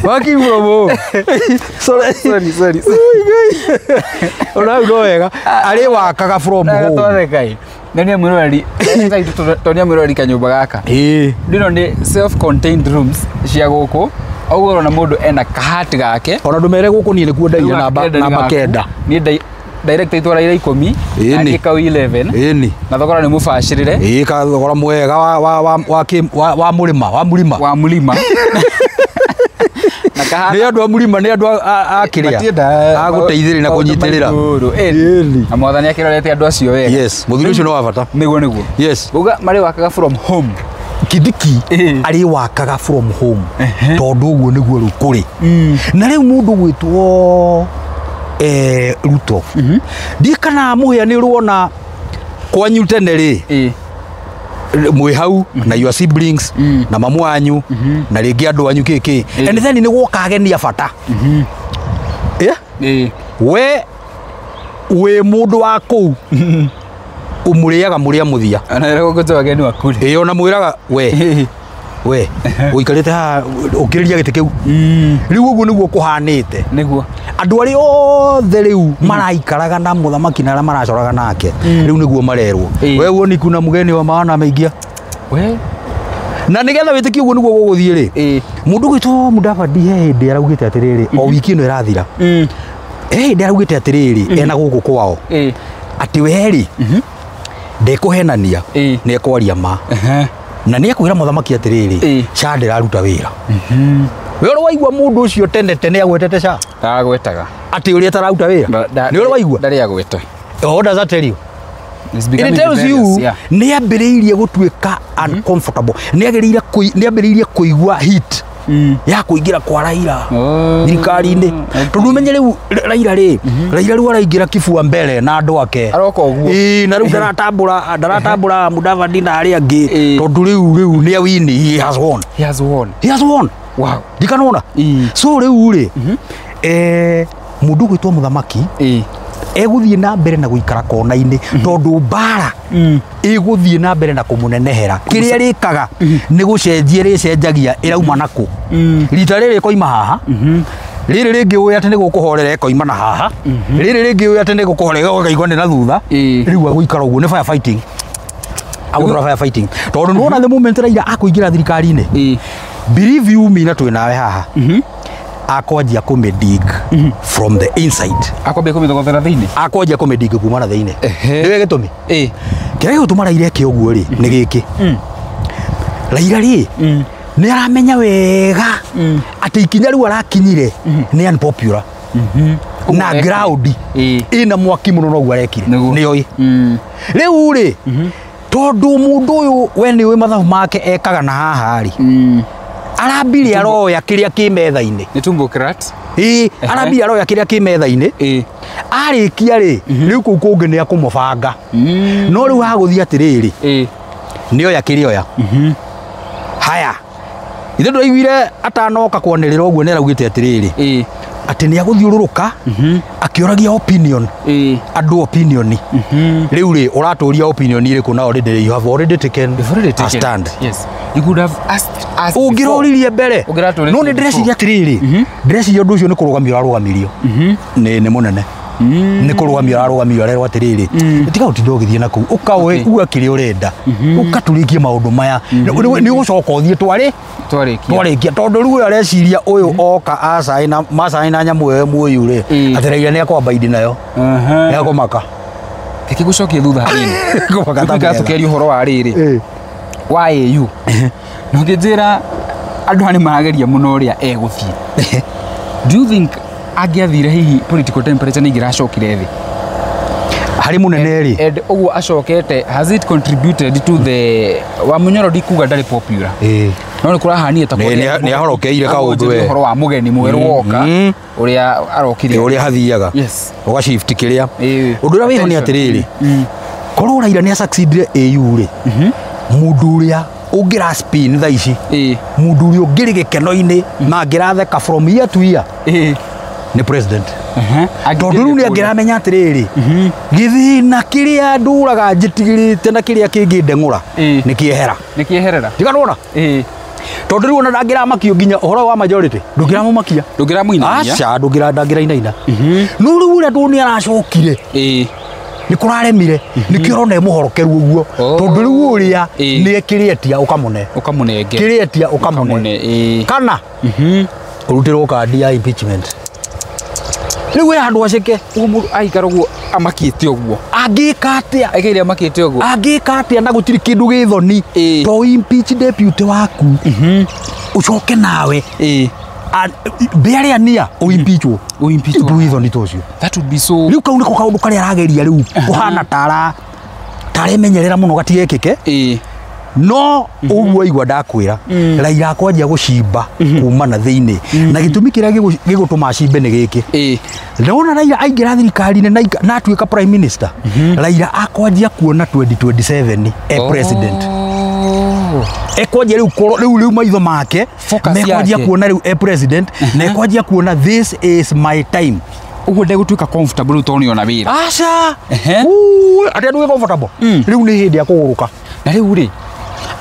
Working from home. Sorry. Sorry, sorry. Ona no wega arĩ wakaga from home. Twatheka nĩ mwĩroreri tonia mwĩroreri kanyũmba gaka. Ĩĩ. Ndino nĩ self contained rooms cia gũkũ. Ũguo ũrona mũndũ ena kahati gake. Ona ndũmere gũkũ niĩ nĩkuo ndaire namba 9. Niĩ direct itwara ira 10 na niĩ kau 11. Ĩni. Na thogora nĩ mũbacĩrĩre. Ĩĩ ka thogora mwega wa mũrĩma wa mũrima. Wa mũrima. Na kahana nĩ andũ a mũrima nĩ andũ a kĩrĩa a gũteithĩrĩria na kũnyitĩrĩra. Ĩni. Na mwathani akĩrorete andũ acio wega. Yes, mũthuri ũcio nĩ wa bata. Nĩguo nĩguo. Yes. Uga marĩ wakaga from home. Kindiki arĩ wakaga from home tondũ ũguo nĩguo rĩu kũrĩ. Na rĩu mũndũ gwĩtwo Ruto. Ndiĩ kana mũhĩa nĩ ũrona kwanyu tene rĩ mwĩ hau na your siblings na mamu wanyu na rĩngĩ andũ anyu kĩkĩ and then nĩ gwoka ageni a bata. We wĩ mũndũ wa kũu ũmũrĩaga mũrĩa mũthia. Ona rĩrĩa gũkũ ageni wa kũrĩ. Ĩĩ ona mwĩraga we we ũikarĩte haha ũkĩrĩria gĩtĩ kĩu. Rĩu ũguo nĩguo kũhanĩte. Nĩguo. Andũ arĩa othe rĩu maraikaraga na mũthamaki na arĩa maracoraga nake rĩu nĩguo marerwo. We woni kuna mgeni wa maana ameingia. We na nĩgetha wĩtĩkie ũguo nĩguo gũgũthiĩ rĩ. Mũndũ gwĩtwo Mudavadi he hĩndĩ araugĩte atĩrĩrĩ o wiki ĩno ĩrathira. He hĩndĩ araugĩte atĩrĩrĩ ena gũkũ kwao. Atĩ we rĩ ndekũhenania nĩ ekwaria ma. Na nĩ ekwĩra mũthamaki atĩrĩrĩ SHA ndĩraruta wĩra. We ũrĩ waigua mũndũ ũcio tene tene agwetete SHA? Ndagwetaga. Atĩ ũrĩa atararuta wĩra? Nĩ ũrĩ waigua? Ndarĩ agweta. What does that tell you? It tells you nĩ ambĩrĩirie gũtuĩka uncomfortable. Nĩ ambĩrĩirie kũigua heat ya kũingĩra kwa Raila thirikari-inĩ. Tondũ ũmenye rĩu Raila rĩ, Raila rĩu araingĩra kibua mbere na andũ ake. Aroka ũguo. Ĩĩ na rĩu ndaratambũra Mudavadi na arĩa angĩ tondũ rĩu nĩ awini, he has won. He has won. He has won. Wow. Ndikanona. So rĩu rĩ mũndũ gwĩtwo mũthamaki egũthiĩ na mbere na gũikara kona-inĩ tondũ mbara ĩgũthiĩ na mbere na kũmũnenehera. Kĩrĩa rĩkaga nĩ gũcenjia rĩcenjagia ĩrauma nakũ. Rita rĩrĩ ĩkoima haha, rĩrĩ rĩngĩ ũĩ atĩ nĩ gũkũhorera ĩkoima na haha, rĩrĩ rĩngĩ ũĩ atĩ nĩ gũkũhorera ĩkaigua nĩ na thutha. Rĩu agũikara ũguo nĩ firefighting. Agũtũra firefighting. Tondũ nĩwona the moment Raila akũingĩra thirikari-inĩ, believe you me na twĩ nawe haha, akwanjia kũmĩdig from the inside. Akwambia kũmĩthogothera thĩinĩ. Akwanjia kũmĩdig kuma na thĩinĩ. Nĩwe gĩtũmi? Kĩrĩa gĩgũtũma Raila eke ũguo rĩ nĩ gĩkĩ. Raila rĩ nĩ aramenya wega atĩ ikinya rĩu arakinyire nĩ unpopular. Na ground ĩna mwaki mũno noguo arekire. Nĩoĩ. Rĩu rĩ tondũ mũndũ ũyũ we nĩũĩ mathabu make ekaga na haha rĩ. Arambire aroya kĩrĩa kĩ metha-inĩ. Nĩ tumbo crat. Ĩĩ, arambire aroya kĩrĩa kĩ metha-inĩ. Arĩkia rĩ, rĩu kũu kũngĩ nĩ akũmũbanga. No rĩu hagũthiĩ atĩrĩrĩ. Nĩ oya kĩrĩa oya. Haya. Ithe ndũraiguire atanoka kwanĩrĩra ũguo nĩ araugĩte atĩrĩrĩ. Atĩ nĩ agũthiũrũrũka akĩũragia opinion. Andũ opinion. Rĩu rĩ ũratũria opinion ĩrĩkũ na already you have already taken a stand. Yes. You could have asked us. Ũngĩroririe mbere. No nĩ ndĩreciria atĩrĩrĩ. Ndĩreciria ũndũ ũcio nĩ kũrũgamio ũrarũgamirio. Nĩ mũnene. Nĩ kũrũgamio ararũgamio arerwo atĩrĩrĩ. Tiga gũtinda ũgĩthiĩ na kũu. Ũka ũe uga kĩrĩa ũrenda. Ũka tũrĩkie maũndũ maya. Nĩ ũgũcoka ũthiĩ twarĩ. Twarĩkia. Tondũ rĩu ũyũ areciria ũyũ oka acaina macaina nyamũ ĩyo muoyu rĩ. Atĩ Raila nĩ akwamba indi nayo. Nĩ akũmaka. Reke gũcokie thutha hanini. Kũmaka ta Rĩu tũkĩaria ũhoro wa rĩrĩ. Wa AU. Na ũngĩnjĩra andũ aya nĩ marageria mũno ũrĩa egũthiĩ. Do you think angĩathire hihi political temperature nĩ ingĩracokire thĩ? Harĩ mũnene rĩ. And ũguo acokete, has it contributed to the wa Munyoro ndikuga ndarĩ popular. No nĩ kũrahanire ta Nĩ ahorokeire kaũndũ we. Ũhoro wa mũgeni mwerũ woka ũrĩa arokire. Ũrĩa hathiaga. Yes. Ũga shift kĩrĩa. Ũndũ ũrĩa wĩho nĩ atĩrĩrĩ. Korwo Raila nĩ succeedire AU rĩ. Mũndũ ũrĩa ũngĩra spin thaa ici. Mũndũ ũrĩa ũngĩrĩ gĩkeno-inĩ na angĩratheka from year to year. Nĩ president. Tondũ rĩu nĩ angĩramenya atĩrĩrĩ. Gĩthĩna kĩrĩa ndũraga njĩtigĩrĩte na kĩrĩa kĩngĩ ndeng'ũra nĩ kĩehera. Nĩ kĩeherera. Ndikanona? Tondũ rĩu ona ndangĩramakio nginya ũhoro wa majority ndũngĩramũmakia. Ndũngĩramũinainia. Aca ndũngĩrainaina. No rĩu ũrĩa ndũ nĩ aracokire. Nĩ kũraremire nĩkĩo ũrona e mũhorokeru ũguo tondũ rĩu ũrĩa nĩ ekĩrĩetia ũkamũne. Ũkamũnenge. Kĩrĩetia ũkamũne. Kana ũrutĩrwo kandi ya impeachment. Rĩu we handũ aceke Ũguo mũndũ aikara ũguo amakĩte ũguo. Angĩka atĩa? Aikaire amakĩte ũguo. Angĩka atĩa na gũtirĩ kĩndũ gĩthoni to impeach deputy waku ũcoke nawe mbĩarĩa nia ũimpeachwo. Ũimpeachwo. Ũndũ gĩthoni ta ũcio. That would be so. Rĩu kau nĩko kaũndũ karĩa arageria rĩu kũhana tara taremenyerera mũno gatigekĩke. No ũguo aigua ndakwĩra Raila akwanjia gũcimba kuma na thĩinĩ na gĩtũmi kĩrĩa gĩgũtũma acimbe nĩ gĩkĩ. Ndona Raila aingĩra thirikari-inĩ na atuĩka prime minister Raila akwanjia kuona 2027 e president. Ekwanjia rĩu rĩu maitho make mekwanjia kuona rĩu e president na ekwanjia kuona this is my time. Ũguo ndegũtuĩka comfortable tondũ nĩ ona wĩra. Aca atĩ andũ comfortable rĩu nĩ hĩndĩ ya kũgũrũka. Na rĩu rĩ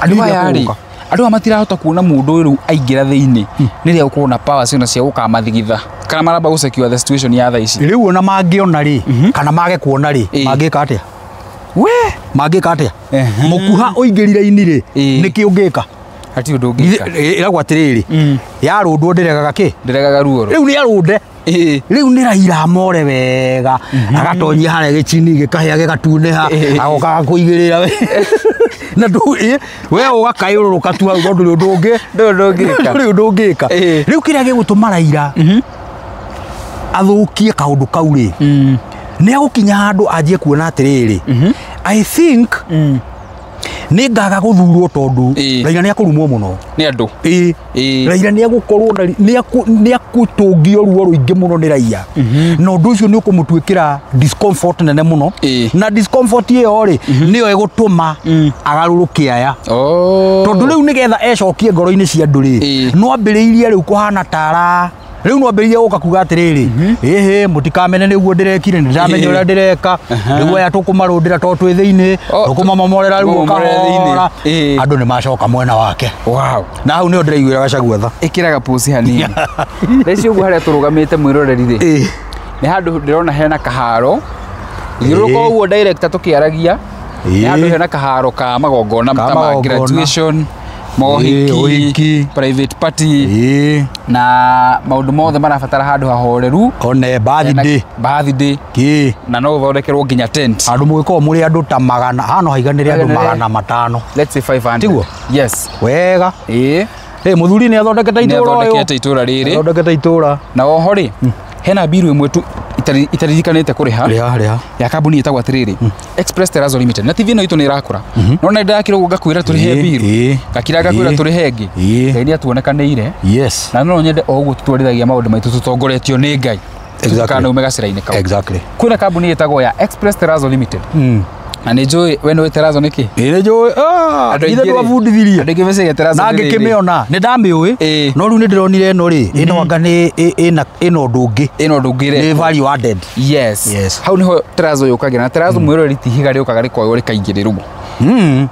andũ aya rĩ andũ aya matirahota kuona mũndũ ũyũ rĩu aingĩra thĩinĩ nĩrĩa gũkorwo na power ciona cia gũkamathigitha kana maramba gũ secure the situation ya thaa ici. Rĩu ona mangĩona rĩ kana mage kuona rĩ mangĩka atĩa? We mangĩka atĩa? Mũkuha ũingĩrire ini rĩ nĩkĩ ũngĩka? Hatirĩ ũndũ ũngĩka. Ĩragwo atĩrĩrĩ yarũndwo ndĩregaga kĩ? Ndĩregaga ruo. Rĩu nĩ arũnde. Rĩu nĩ Raila amore wega agatonyia harĩa gĩchini gĩkahĩa gĩgatunĩha agoka agakũigĩrĩra we na we ũgakayũrũrũka tu hau tondũ ndũrĩ ũndũ ũngĩ ndũrĩ ũndũ ũngĩka. Rĩu kĩrĩa gĩgũtũma Raila athũkie kaũndũ kau rĩ nĩ agũkinya handũ anjie kuona atĩrĩrĩ I think nĩ ngaga gũthurwo tondũ Raila nĩ akũrumwo mũno nĩ andũ. Raila nĩ agũkorwo nĩ akũtũngio ruo rũingĩ mũno nĩ raia na ũndũ ũcio nĩ ũkũmũtuĩkĩra discomfort nene mũno na discomfort ĩyo rĩ nĩyo ĩgũtũma agarũrũke aya tondũ rĩu nĩgetha ecokie ngoro-inĩ cia andũ rĩ no ambĩrĩirie rĩu kũhana tara rĩu no ambĩrĩirie gũka kuga atĩrĩrĩ ĩhĩ mũtikamene nĩguo ndĩrekire nĩ ndĩramenya ũrĩa ndĩreka rĩu aya tũkũmarũndĩra tondũ twĩ thĩinĩ tũkũmamomorera rĩu ũkahora andũ nĩ macoka mwena wake. Wow. Na hau nĩho ndĩraiguĩra Gachagua tha. Ĩkĩraga posi hanini. Thaa ici ũguo harĩa tũrũgamĩte mwĩroreri rĩ nĩ handũ ndĩrona hena kaharo thiũrũrũka ũguo director tũkĩaragia nĩ handũ hena kaharo ka magongona ta ma graduation mohiki private party na maũndũ mothe marabatara handũ hahoreru one birthday birthday na no ũthondekerwo nginya tent andũ mũgĩkorwo mũrĩ andũ ta magana hano haiganĩre andũ 500 let's say 500 tiguo. Yes wega. Mũthuri nĩ athondekete itũra ũyũ nĩ athondekete itũra rĩrĩ athondekete itũra na oho rĩ hena mbiru ĩmwe tu itaririkanĩte kũrĩha ya kambuni ĩtagwo atĩrĩrĩ Express Terrazzo Limited na TV ĩno itũ nĩ ĩrakũra no na ndakĩrwo ũguo ngakwĩra tũrĩhe mbiru ngakira ngakwĩra tũrĩhe ĩngĩ Ngai nĩ atuonekanĩire. Yes. Na no nyende o ũguo tũtwarithagia maũndũ maitũ tũtongoretio nĩ Ngai tũtikanaume gacĩra-inĩ kau. Exactly. Kwĩna kambuni ĩtagwo ya Express Terrazzo Limited na nĩ njũĩ we nĩũĩ Terrazzo nĩkĩ? Ĩ nĩ njũĩ ithe ndwabundithirie andũ aingĩ meciria Terrazzo na ngĩkĩmĩona nĩ ndamĩũĩ no rĩu nĩ ndĩronire ĩno rĩ ĩno anga nĩ ĩna ũndũ ũngĩ ĩna ũndũ ũngĩ nĩ value added. Yes. Hau nĩho Terrazzo yũkagĩra na Terrazzo mwĩroreri ti ihiga rĩũkaga rĩkoywo rĩkaingĩrĩrwo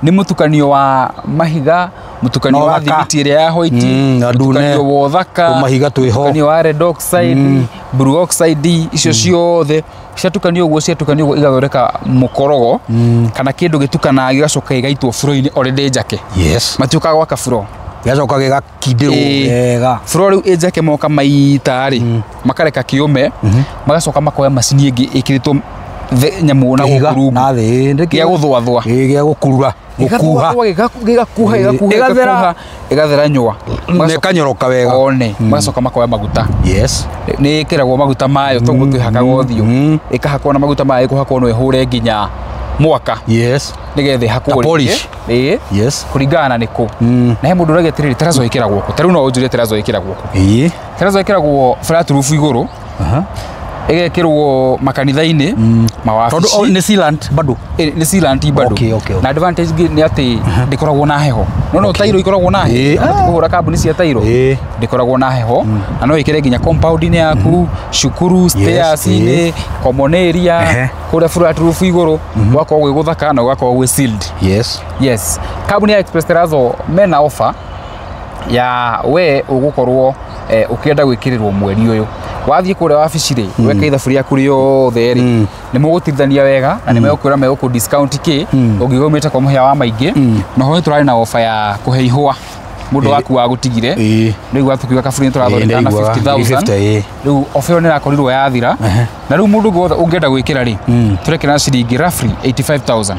nĩ mũtukanio wa mahiga mũtukanio wa thimiti ĩrĩa ya white mũtukanio wa ũthaka mahiga twĩho mũtukanio wa red oxide blue oxide icio ciothe ciatukanio ũguo ciatukanio ũguo igathondeka mũkorogo kana kĩndũ gĩtukanaga gĩgacoka gĩgaitwo buro-inĩ already njake. Yes. Matiũkaga gwaka buro gĩgacoka gĩgakindĩrwo wega buro rĩu ĩ njake moka maita rĩ makareka kĩũme magacoka makoya macini ĩngĩ ĩkĩrĩtwo nyamũ na gũkũ rungu na thĩ gĩa gũthũathũa gĩa gũkurura gũkuha gĩgakuha gĩgakuha ĩgathera nyũa na ĩkanyoroka wega one magacoka makoya maguta. Yes. Nĩ ĩkĩragwo maguta mayo toguo twĩhakaga ũthiũ ĩkahakwo na maguta mayo ĩkũhakwo no ĩhũre nginya mwaka. Yes. Nĩgetha ĩhakwo rĩngĩ. Yes. Kũringana na nĩkũ na he mũndũ ũragia atĩrĩrĩ Terrazzo ĩkĩragwo kũ ta rĩu no ũnjũrie Terrazzo ĩkĩragwo kũ. Terrazzo ĩkĩragwo flat roof igũrũ ĩgekĩrwo makanitha-inĩ mawabici tondũ nĩ sealant bado nĩ sealant bado. Na advantage nĩ atĩ ndĩkoragwo na heho no tairo ikoragwo na heho kũhũra kambuni cia tairo ndĩkoragwo na heho na no ĩkĩre nginya compound-inĩ yaku cukuru stairs-inĩ common area kũrĩa flat roof igũrũ gwakorwo gwĩ gũthaka na gũgakorwo gwĩ sealed. Yes. Yes. Kambuni ya Express Terrazzo mena offer Ya we ũgũkorwo ũkĩenda gwĩkĩrĩrwo mweri ũyũ wathiĩ kũrĩa wabici rĩ weka ithabu rĩaku rĩothe rĩ nĩ mũgũtithania wega na nĩ megũkwĩra megũkũ discount kĩ ũngiuga umĩte kwa mũhĩa wa maingĩ na ho tũrarĩ na ofa ya kũhe ihũa mũndũ waku wagũtigire rĩu watũkiuga kaburi nĩ tũrathondeka na 50,000 rĩu ofa ĩyo nĩ ĩrakorirwo yathira na rĩu mũndũ wothe ũngĩenda gwĩkĩra rĩ tũrekĩra ciringi roughly 85,000.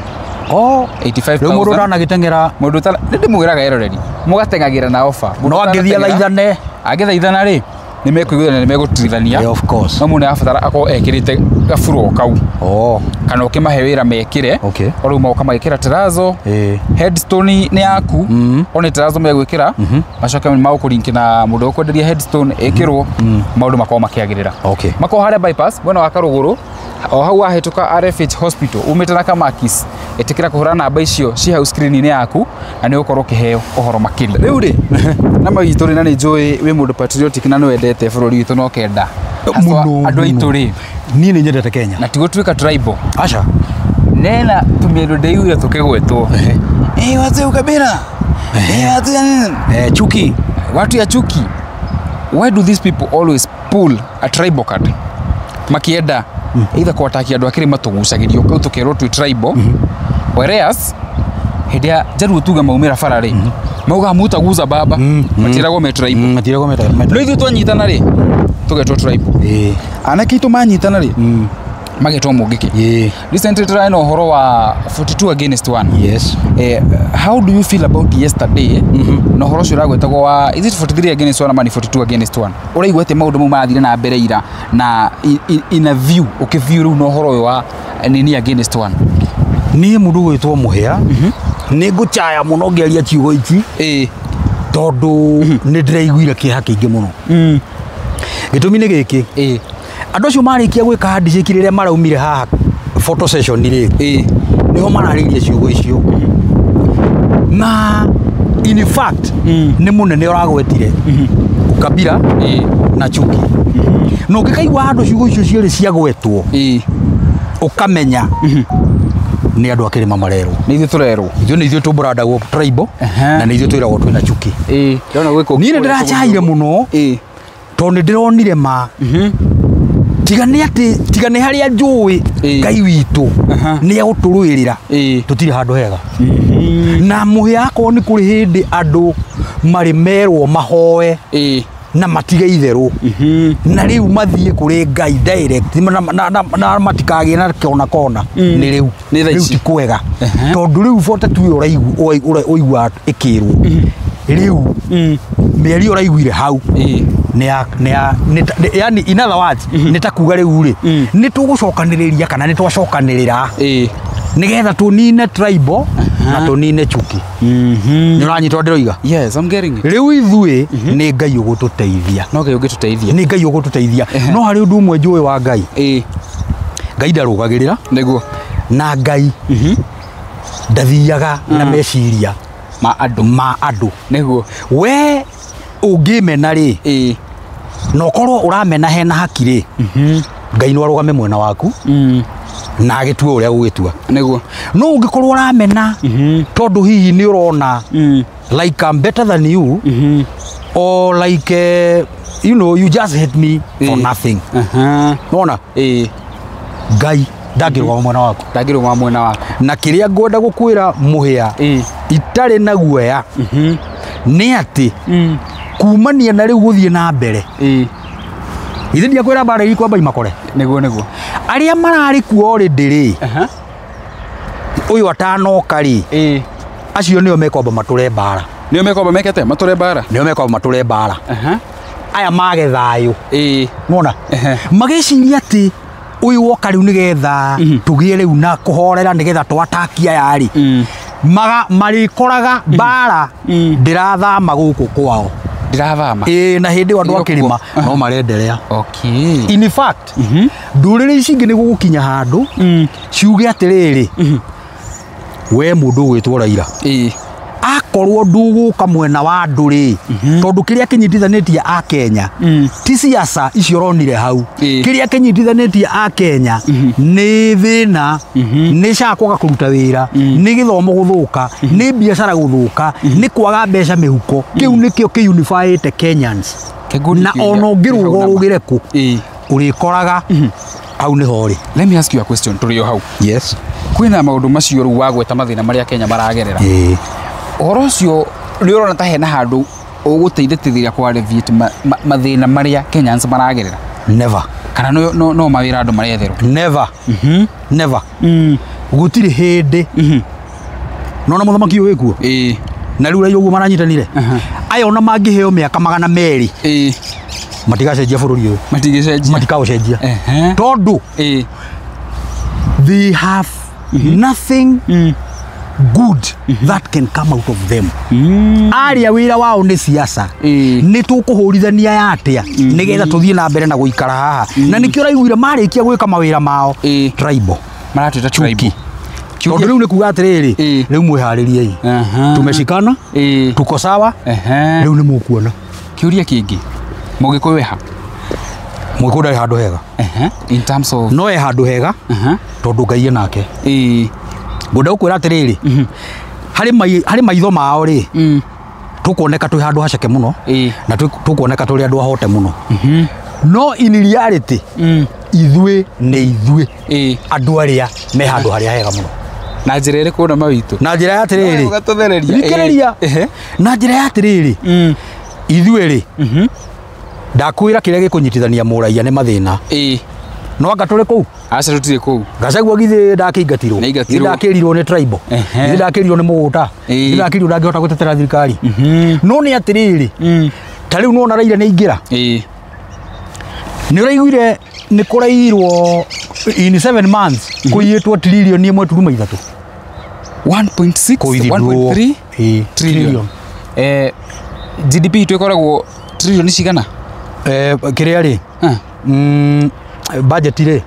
Oh, 85,000. Rĩu mũndũ ũtanagĩteng'era mũndũ ũtana nĩ ndĩmwĩraga eroreri mũgateng'agĩra na ofa no angĩthiĩ athaithane angĩthaithana rĩ nĩ mekũiguithania nĩ megũtirithania. Of course. No mũndũ arabatara akorwo ekĩrĩte gaburo o kau kana ũkĩmahe wĩra mekĩre o rĩu magoka magĩkĩra terazo headstone nĩ yaku o nĩ terazo megwĩkĩra macoke magũkũrinki na mũndũ ũkwenderia headstone ĩkĩrwo maũndũ makorwo makĩagĩrĩra. Makorwo harĩa bypass mwena wa Karũgũrũ o hau wahĩtũka RFH Hospital umĩte na Kamakis ĩtĩkĩra kũhũra namba icio ci hau screen-inĩ yaku na nĩ ũgũkorwo ũkĩheo ũhoro makĩria. Rĩu rĩ na maitũ rĩ na nĩ njũĩ wĩ mũndũ patriotic na nĩ wendete bũrũri witũ na ũkenda andũ aitũ rĩ niĩ nĩ nyendete Kenya na ti gũtuĩka tribal aca nena tumĩndũ ndĩiguire tũkĩgwetwo watu ya ukabila watu ya nini chuki watu ya chuki. Why do these people always pull a tribal card makienda either kwatakia andũ akĩrĩ matũgucagĩrio kau tũkerwo twĩ tribal whereas hĩndĩ ya njaruo tuge maumĩra bara rĩ mauga mutaguza baba matiragwo me tribal matiragwo me tribal no ithuĩ twanyitana rĩ tũgetwo tribal anake aitũ manyitana rĩ magetwo mũngĩkĩ. Recently tũrarĩ na ũhoro wa 42 against 1. Yes. How do you feel about yesterday na ũhoro ũcio ũragwetagwo wa is it 43 against 1 ama ni 42 against 1 ũraigua atĩ maũndũ mau marathire na mbere ira na in a view ũkĩview rĩu na ũhoro ũyũ wa nini against 1? Niĩ mũndũ gwĩtwo Mũhĩa nĩ ngũchaya mũno ngĩaria ciugo ici tondũ nĩ ndĩraiguire kĩeha kĩingĩ mũno. Gĩtũmi nĩ gĩkĩ andũ acio marĩkia gwĩka handshake rĩrĩa maraumire haha photo session rĩ nĩho mararĩirie ciugo icio na in fact nĩ mũnene ũragwetire ukabila na chuki na ũngĩkaigua handũ ciugo icio cierĩ ciagwetwo ũkamenya nĩ andũ a kĩrĩma marerwo nĩ ithuĩ tũrerwo ithuĩ nĩ ithuĩ tũmbrandagwo tribal na nĩ ithuĩ twĩragwo twĩna chuki. Niĩ nĩ ndĩracaire mũno tondũ nĩ ndĩronire ma tiga nĩ atĩ tiga nĩ harĩa njũĩ Ngai witũ nĩ egũtũrũĩrĩra tũtirĩ handũ hega na mũhĩa akorwo nĩ kũrĩ hĩndĩ andũ marĩ merwo mahoe na matige itherũ na rĩu mathiĩ kũrĩ Ngai direct na matikagĩe na kona kona nĩ rĩu rĩu ti kwega tondũ rĩu 42 ũraigua ĩkĩrwo rĩu mĩario ũraiguire hau nĩ yani in other words nĩ ta kuga rĩu rĩ nĩ tũgũcokanĩrĩria kana nĩ twacokanĩrĩra nĩgetha tũnine tribal na tũnine chuki. Nĩ ũranyita ndĩroiga? Yes, I'm getting it. Rĩu ithuĩ nĩ Ngai ũgũtũteithia. No Ngai ũngĩtũteithia. Nĩ Ngai ũgũtũteithia. No harĩ ũndũ ũmwe njũĩ wa Ngai. Ngai ndarũgagĩrĩra. Nĩguo. Na Ngai ndathiaga na meciria ma andũ. Ma andũ. Nĩguo. We ũngĩmena rĩ na ũkorwo ũramena hena haki rĩ Ngai no arũgame mwena waku na agĩtue ũrĩa gũgĩtua. Nĩguo. No ũngĩkorwo ũramena tondũ hihi nĩ ũrona like I'm better than you or like you know you just hate me for nothing. Nona Ngai ndangĩrũgama mwena waku. Ndangĩrũgama mwena waku. Na kĩrĩa ngwenda gũkwĩra Mũhĩa itarĩ na guoya nĩ atĩ kumania na rĩu gũthiĩ na mbere ithe ndiakwĩra mbara ikwamba imakore. Nĩguo nĩguo. Arĩa mararĩ kuo already rĩ ũyũ atanoka rĩ acio nĩo mekwamba matũre mbara. Nĩo mekwamba mekete matũre mbara. Nĩo mekwamba matũre mbara. Aya mage thayũ. Nĩwona magĩciria atĩ ũyũ woka rĩu nĩgetha tũgĩe rĩu na kũhorera nĩgetha twatakia aya rĩ marĩkoraga mbara ndĩrathama gũkũ kwao. Ndĩrathama. Na hĩndĩ ĩyo andũ a kĩrĩma no marenderea. Okay. In fact ndũrĩrĩ ici ingĩ nĩ gũgũkinya handũ ciuge atĩrĩrĩ we mũndũ ũgwĩtwo Raila Okorwo ndũgũka mwena wa andũ rĩ, tondũ kĩrĩa kĩnyitithanĩtie a Kenya ti siasa icio ũronire hau. Kĩrĩa kĩnyitithanĩtie a Kenya nĩ thĩna, nĩ SHA kwaga kũruta wĩra, nĩ gĩthomo gũthũka, nĩ biacara gũthũka, nĩ kwaga mbeca mĩhuko. Kĩu nĩkĩo kĩunifyĩte Kenyans. Na ona ũngĩrũga ũrũgĩre kũ, ũrĩkoraga hau nĩho rĩ. Let me ask you a question tũrĩ o hau. Yes. Kwĩna maũndũ macio rĩu wagweta mathĩna marĩa Kenya maragerera. Ũhoro ũcio nĩ ũrona ta hena handũ ũgũteithĩrĩria kwa alleviate mathĩna marĩa Kenyans maragerera? Never. Kana no mawĩra andũ maretherwo? Never. Never. Gũtirĩ hĩndĩ. Nona mũthamaki ũyũ wĩkuo? Na rĩu Raila ũguo maranyitanire. Aya ona mangĩheo mĩaka 200 matigacenjia bũrũri ũyũ. Matingĩcenjia. Matikaũcenjia. Tondũ they have nothing good that can come out of them. Aria wĩra wao nĩ siasa. Nĩ tũkũhũrithania ya atĩa nĩgetha tũthiĩ na mbere na gũikara haha. Na nĩkĩo ũraiguire marĩkia gwĩka mawĩra mao tribal. Maratuĩta tribal. Tondũ rĩu nĩ kuga atĩrĩrĩ, rĩu mwĩharĩriei. Tumeshikana, tuko sawa, rĩu nĩ mũkuona. Kĩũria kĩngĩ, Mũgĩkũyũ eha? Mũgĩkũyũ ndarĩ handũ hega. In terms of no e handũ hega tondũ Ngai e nake. Ngwenda gũkwĩra atĩrĩrĩ, harĩ maitho mao rĩ, tũkuoneka twĩ handũ haceke mũno, na tũkuoneka tũrĩ andũ ahote mũno. No in reality, ithuĩ nĩ ithuĩ andũ arĩa me handũ harĩa hega mũno. Na njĩra ĩrĩkũ na mawitũ? Na njĩra ya atĩrĩrĩ, Ũgatũthereria. thikĩrĩria. Na njĩra ya atĩrĩrĩ, ithuĩ rĩ, ndakwĩra kĩrĩa gĩkũnyitithania mũraiya nĩ mathĩna. No anga tũrĩ kũu? Aca tũtirĩ kũu. Gachagua githĩ ndakĩingatirwo? Nĩaingatirwo. Githĩ ndakĩrirwo nĩ tribal? Githĩ ndakĩrirwo nĩ mũgũta? Githĩ ndakĩrirwo ndangĩhota gũtetera thirikari? No nĩ atĩrĩrĩ, ta rĩu nĩwona Raila nĩaingĩra? Nĩ ũraiguire nĩ kũrairwo in 7 months kũiyĩtwo tririoni 1.3. 1.6, 1.3 trillion. GDP itũ ĩkoragwo tririoni cigana? Kĩrĩa rĩ? Budget rĩ?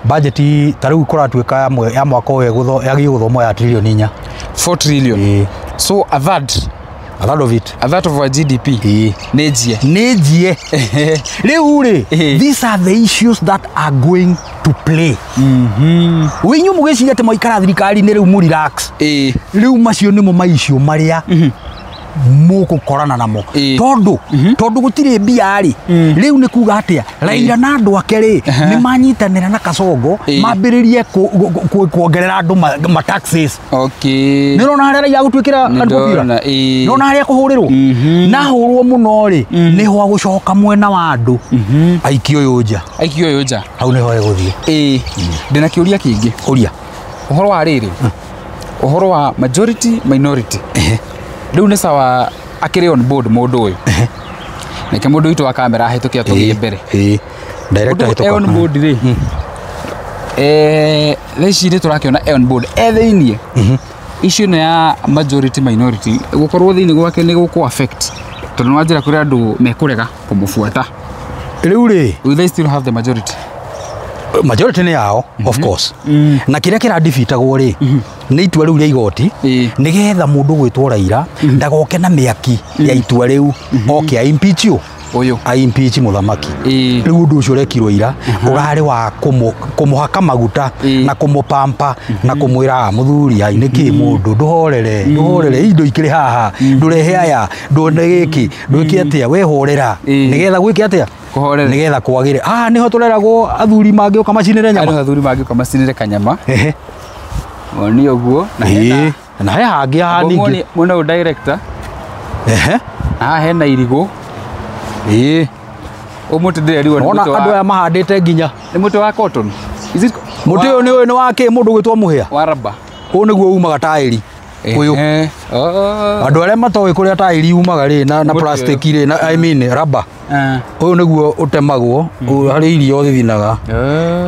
Budget ta rĩu kũratuĩka ya mwaka ũyũ yagĩrĩirwo gũthomwo ya tririoni 4. 4 trillion. So a third. A third of it. A third of our GDP. Nĩ njie. Nĩ njie. Rĩu rĩ, these are the issues that are going to play. Wĩ inyuĩ mũgĩciria atĩ mwaikara thirikari-inĩ rĩu mũ relax. Rĩu macio nĩmo ma issue marĩa mũgũkorana namo. Tondũ gũtirĩ mbia rĩ, rĩu nĩ kuga atĩa, Raila na andũ ake rĩ, nĩ manyitanĩra na Kasongo, mambĩrĩrie kuongerera andũ ma taxes. Nĩ ũrona harĩa Raila agũtuĩkĩra andũ Nĩndona, mbia? Nĩ ũrona harĩa akũhũrĩrwo? Na ahũrwo mũno rĩ, nĩho agũcoka mwena wa andũ. Aikie ũyũ nja. Aikie ũyũ nja. Hau nĩho egũthiĩ. Ndĩna kĩũria kĩngĩ. Ũria. Ũhoro wa rĩrĩ, ũhoro wa majority minority. Rĩu nĩ sawa akĩrĩ on board mũndũ ũyũ. Nĩkĩ mũndũ witũ wa kamera ahĩtũke atũthiĩ mbere. Director Mũndũ ahĩtũka. on board rĩ. Thaa ici nĩ tũrakĩona e on board. E thĩiniĩ. Issue ĩno ya majority minority gũkorwo thĩiniĩ gwake nĩ gũkũ affect. Tondũ nĩ wanjĩra kũrĩ andũ mekũrega kũmũbuata. Rĩu rĩ, Will they still have the majority? Majority nĩ yao, of course. Na kĩrĩa kĩradefeatagwo rĩ, nĩ itua rĩu rĩa igoti, nĩgetha mũndũ gwĩtwo Raila ndagoke na mĩaki ya itua rĩu, oke a impeach ũ. Ũyũ. A impeach mũthamaki. Rĩu ũndũ ũcio ũrekirwo ira, ũrarĩ wa kũmũhaka maguta na kũmũpampa na kũmwĩra, mũthuri, ai, nĩkĩ mũndũ, ndũhorere, ndũhorere, indo ikĩrĩ haha, ndũrehe aya, ndũone gĩkĩ, ndwĩke atĩa, we horera. Nĩgetha gwĩke atĩa? Kũhorera. Nĩgetha kwagĩre. Haha nĩho tũreragwo athuri mangĩũka macinĩre nyama. Haha nĩho athuri mangĩũka macinĩre kanyama. Nĩ ũguo. Na hena Na he hangĩ haha Ũguo ningĩ. mwena ũyũ director. Na haha hena irigũ. Ũyũ mũtĩ ndĩrerirwo nĩ Wona mũtĩ wa andũ aya mahandĩte nginya. Nĩ mũtĩ wa cotton. Is it Mũtĩ ũyũ nĩ wa kĩ mũndũ ũgwĩtwo Mũhĩa? Wa rubber. Ũyũ nĩguo umaga taĩri. Ũyũ. Andũ arĩa matoĩ kũrĩa taĩri umaga rĩ, na Mũtĩ ũyũ. plastic rĩ, na I mean rubber. Ũyũ nĩguo ũtemagwo, harĩ iria ũthithinaga.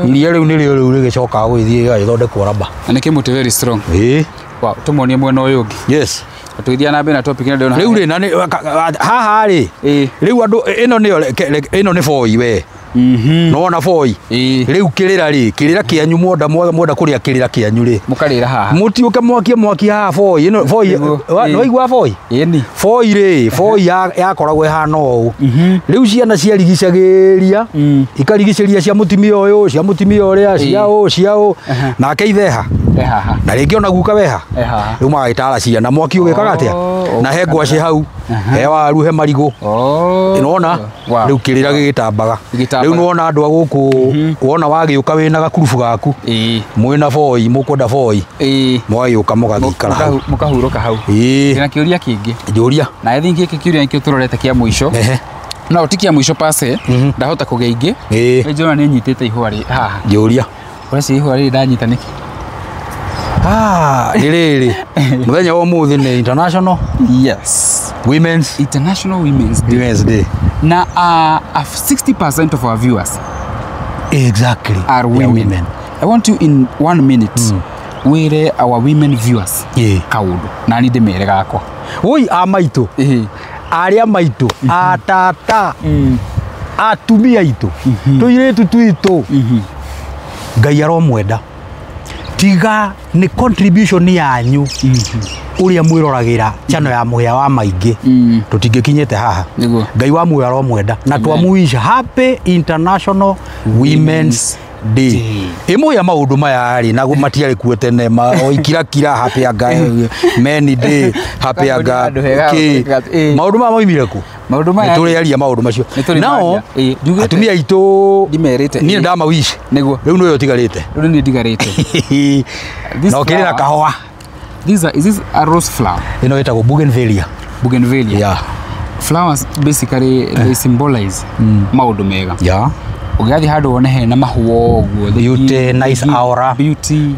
Iria rĩu nĩrĩo rĩu rĩgĩcokaga gũgĩthiĩ rĩgagĩthondekwo rubber. Na nĩ kĩmũtĩ very strong. Wow, tũmuonie mwena ũyũ ũngĩ. Yes. Tũgĩthiĩ na mbere na topic ĩno ndĩrona. Rĩu rĩ, na nĩ, haha rĩ, rĩu andũ, ĩno nĩyo, ĩno nĩ boy we. Nona boy. Rĩu kĩrĩra rĩ, kĩrĩra kĩanyu mwenda mwenda kũrĩa kĩrĩra kĩanyu rĩ. Mũkarĩra haha. Mũtiũke mwakie mwaki haha boy. Ĩno boy nĩwaigua boy? Ĩni. Boy rĩ, boy yakoragwo ĩhana ũũ. Rĩu ciana ciarigicagĩria, ikarigicĩria cia mũtumia ũyũ, cia mũtumia ũrĩa, cia ũũ, cia ũũ. Nake itheha. Haha. Na rĩngĩ ona guka weha. Haha. Rĩu magagĩtara ciana mwaki ũgĩkaga atĩa? Na he ngwacĩ hau, he waru, he marigũ. Nĩwona? Rĩu kĩrĩra gĩgĩtambaga. Rĩu nĩwona andũ a gũkũ, wona wagĩũka wĩna gakurubu gaku. Mwĩna boy, mũkwenda boy. Mũgagĩũka mũgagĩikara hau. Mũkahurũka hau. Ndĩna kĩũria kĩngĩ. Njũria. Na I think gĩkĩ kĩũria nĩkĩo tũrorete kĩa mũico. No ti kĩa mũico pase, ndahota kũgĩa ingĩ. Nĩ njũra nĩ nyitĩte ihũa rĩ haha. Njũria. Ũreciria ihũa rĩrĩ ndanyita nĩkĩ? Nĩ rĩrĩ. Mũthenya wa ũmũthĩ nĩ International Yes. Women's International Women's Day. Women's Day. Na 60% of our viewers exactly are women. I want you in 1 minute wĩre our women viewers kaũndũ na niĩ ndĩmere gakwa. Oi a maitũ. Arĩa maitũ, a tata, atumia aitũ, tũirĩtu twitũ. Ngai aromwenda. Tiga nĩ contribution yanyu ũrĩa mwĩroragĩra channel ya Mũhĩa wa Maingĩ tũtingĩkinyĩte haha. Ngai wa muoyo aromwenda na twamuica Happy International Women's Day. Ĩmwe ya maũndũ maya rĩ na matiarĩ kuo tene oikirakira happy anga men day happy anga maũndũ maya moimire kũ? Maũndũ maya nĩtũrĩaria maũndũ macio. Nao atumia aitũ ndimerĩte niĩ ndamawish nĩguo rĩu nĩwe ũtigarĩte. Rĩu nĩ ndigarĩte. Na ũkĩrĩra kahũa. Is this a rose flower? Ĩno ĩtagwo bougainvillea. Bougainvillea. Yeah. Flowers basically they symbolize maũndũ mega. Yeah. Ũgĩathiĩ handũ wone hena mahũa ũguo. Beauty, nice aura. Beauty,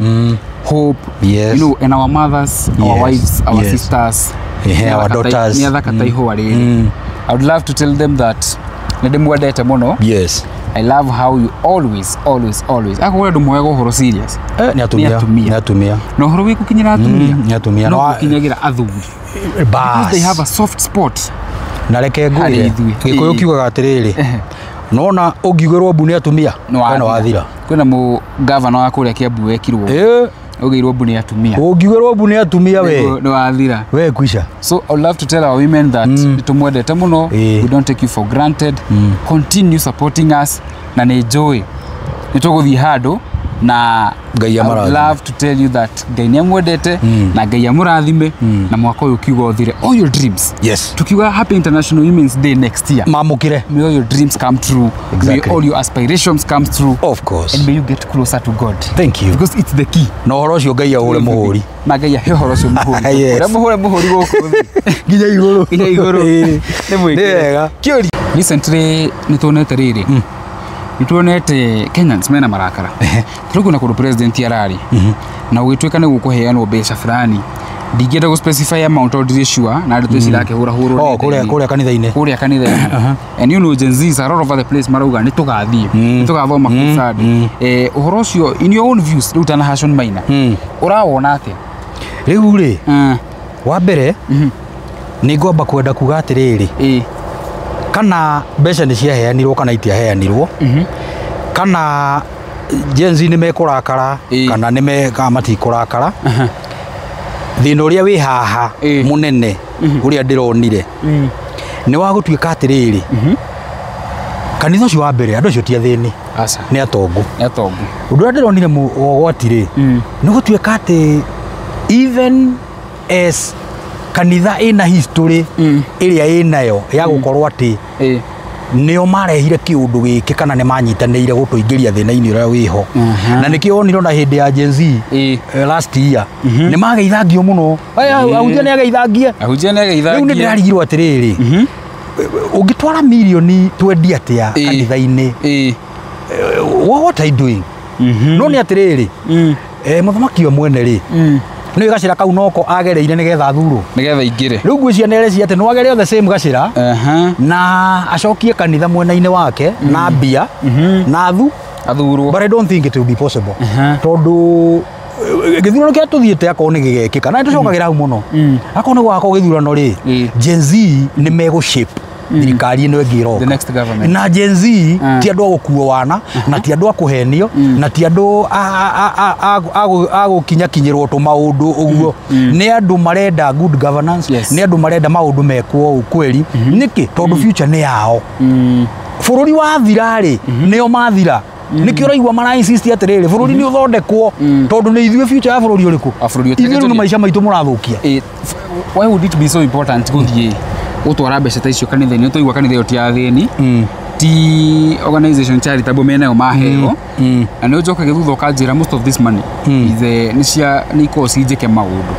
hope. Yes. You know, and our mothers, our wives, our sisters, our daughters. Nĩ athaka ta ihũa rĩrĩ. I would love to tell them that nĩ ndĩmwendete mũno. Yes. I love how you always, always, always. Akorwo andũ moyaga ũhoro serious. Nĩ atumia. Nĩ atumia. Na ũhoro wĩ gũkinyĩra atumia. Nĩ atumia. No gũkinyagĩra athuri. Because they have a soft spot. Na reke ngwĩre, Gĩkũyũ kiugaga atĩrĩrĩ, nona ũngiugĩrwo mbu nĩ atumia, kwĩna wathira. Kwĩna mũ gavana wa kũrĩa Kiambu wekirwo. Ũgĩirwo mbu nĩ atumia. Ũngiugĩrwo mbu nĩ atumia we. Nĩ wathira. We kwisha. So I would love to tell our women that nĩtũmwendete mũno, we don't take you for granted. Continue supporting us na nĩ njũĩ nĩ tũgũthiĩ handũ na Ngai I would love to tell you that Ngai nĩ amwendete na Ngai amũrathime na mwaka ũyũ ũkiuga ũthire all your dreams. Yes. Tukiuga Happy International Women's Day next year. Mamũkĩre. May all your dreams come true. Exactly. May all your aspirations come true. Of course. And may you get closer to God. Thank you. Because it's the key. Na ũhoro ũcio Ngai aũre mũhũri. Na Ngai ahe ũhoro ũcio mũhũri. Yes. Ũrĩa mũhũre mũhũri gũkũ thĩ. Nginya igũrũ. Nginya igũrũ. Nĩ wega. Kĩũria. Recently nĩtuonete rĩrĩ. Nĩtuonete Kenyans mena marakara. Tũrĩ kuna kũndũ president ararĩ. Na ũgĩtuĩka nĩ gũkũheanwo mbeca fulani. Ndingĩenda gũ specify amount tondũ ndirĩ sure na ndeto ici irakĩhũrahũrwo. Oh, kũrĩa kanitha-inĩ. Kũrĩa kanitha-inĩ. And you know Gen Zs are all over the place marauga nĩ tũgathiĩ. Nĩ tũgathoma kũu Sunday. Ũhoro ũcio in your own views rĩu ta Nahashon Maina. Ũrawona atĩa? Rĩu rĩ, wa mbere nĩ ngwamba kwenda kuga atĩrĩrĩ. Kana mbeca nĩ ciaheanirwo kana itiaheanirwo. Kana Gen Z nĩ mekũrakara kana nĩ matikũrakara. Thĩna ũrĩa wĩ haha mũnene ũrĩa ndĩronire nĩ wa gũtuĩka atĩrĩrĩ, kanitha ũcio wa mbere andũ acio ti athĩni, nĩ atongu. Ũndũ ũrĩa ndĩronire ũgwati rĩ nĩ gũtuĩka atĩ even as kanitha ĩna history ĩrĩa ĩnayo ya gũkorwo atĩ nĩo marehire kĩũndũ gĩkĩ kana nĩ manyitanĩire gũtũingĩria thĩna-inĩ ũrĩa wĩho. Na nĩkĩo wonire ona hĩndĩ ya Gen Z last year nĩ mageithangio mũno. Ahunjia nĩ ageithangie. Ahunjia nĩ ageithangie. Rĩu nĩ ndĩrarigirwo atĩrĩrĩ, ũngĩtwara mirioni twendi atĩa kanitha-inĩ? What are you doing? No nĩ atĩrĩrĩ, mũthamaki we mwene rĩ, nĩ gacĩra kau noko agereire nĩgetha athurwo. Nĩgetha aingĩre. Rĩu ngwĩciria nĩ areciria atĩ no agere the same gacĩra na acokie kanitha mwena-inĩ wake na mbia na athurwo. But I don't think it will be possible. Tondũ gĩthurano kĩrĩa tũthiĩte akorwo nĩ gĩgekĩka na nĩtũcokagĩra hau mũno. Akorwo nĩ gũgakorwo gĩthurano rĩ, Gen Z nĩ megũ shape Thirikari ĩno ĩngĩ ĩroka. The next government. Na Gen Z ti andũ a gũkuo wana, na ti andũ a kũhenio, na ti andũ a gũkinyakinyĩrwo tũmaũndũ ũguo. Nĩ andũ marenda good governance. Nĩ andũ marenda maũndũ mekwo ũũ kweri. Nĩkĩ? Tondũ future nĩ yao. Bũrũri wathira rĩ, nĩo mathira. Nĩkĩo ũraigua mara insist atĩrĩrĩ, bũrũri nĩ ũthondekwo, tondũ nĩ ithuĩ future ya bũrũri ũrĩkũ? Wa bũrũri. Ithuĩ rĩu nĩ maica maitũ mũrathũkia. Why would it be so important gũthiĩ gũtwara mbeca ta icio kanitha-inĩ? Tũigua kanitha ĩyo ti ya athĩni, ti organization charitable, menayo maheo. Na nĩ ũnjokagia thutha ũkanjĩra most of this money is nĩ cia nĩ ikoragwo ci njĩke maũndũ.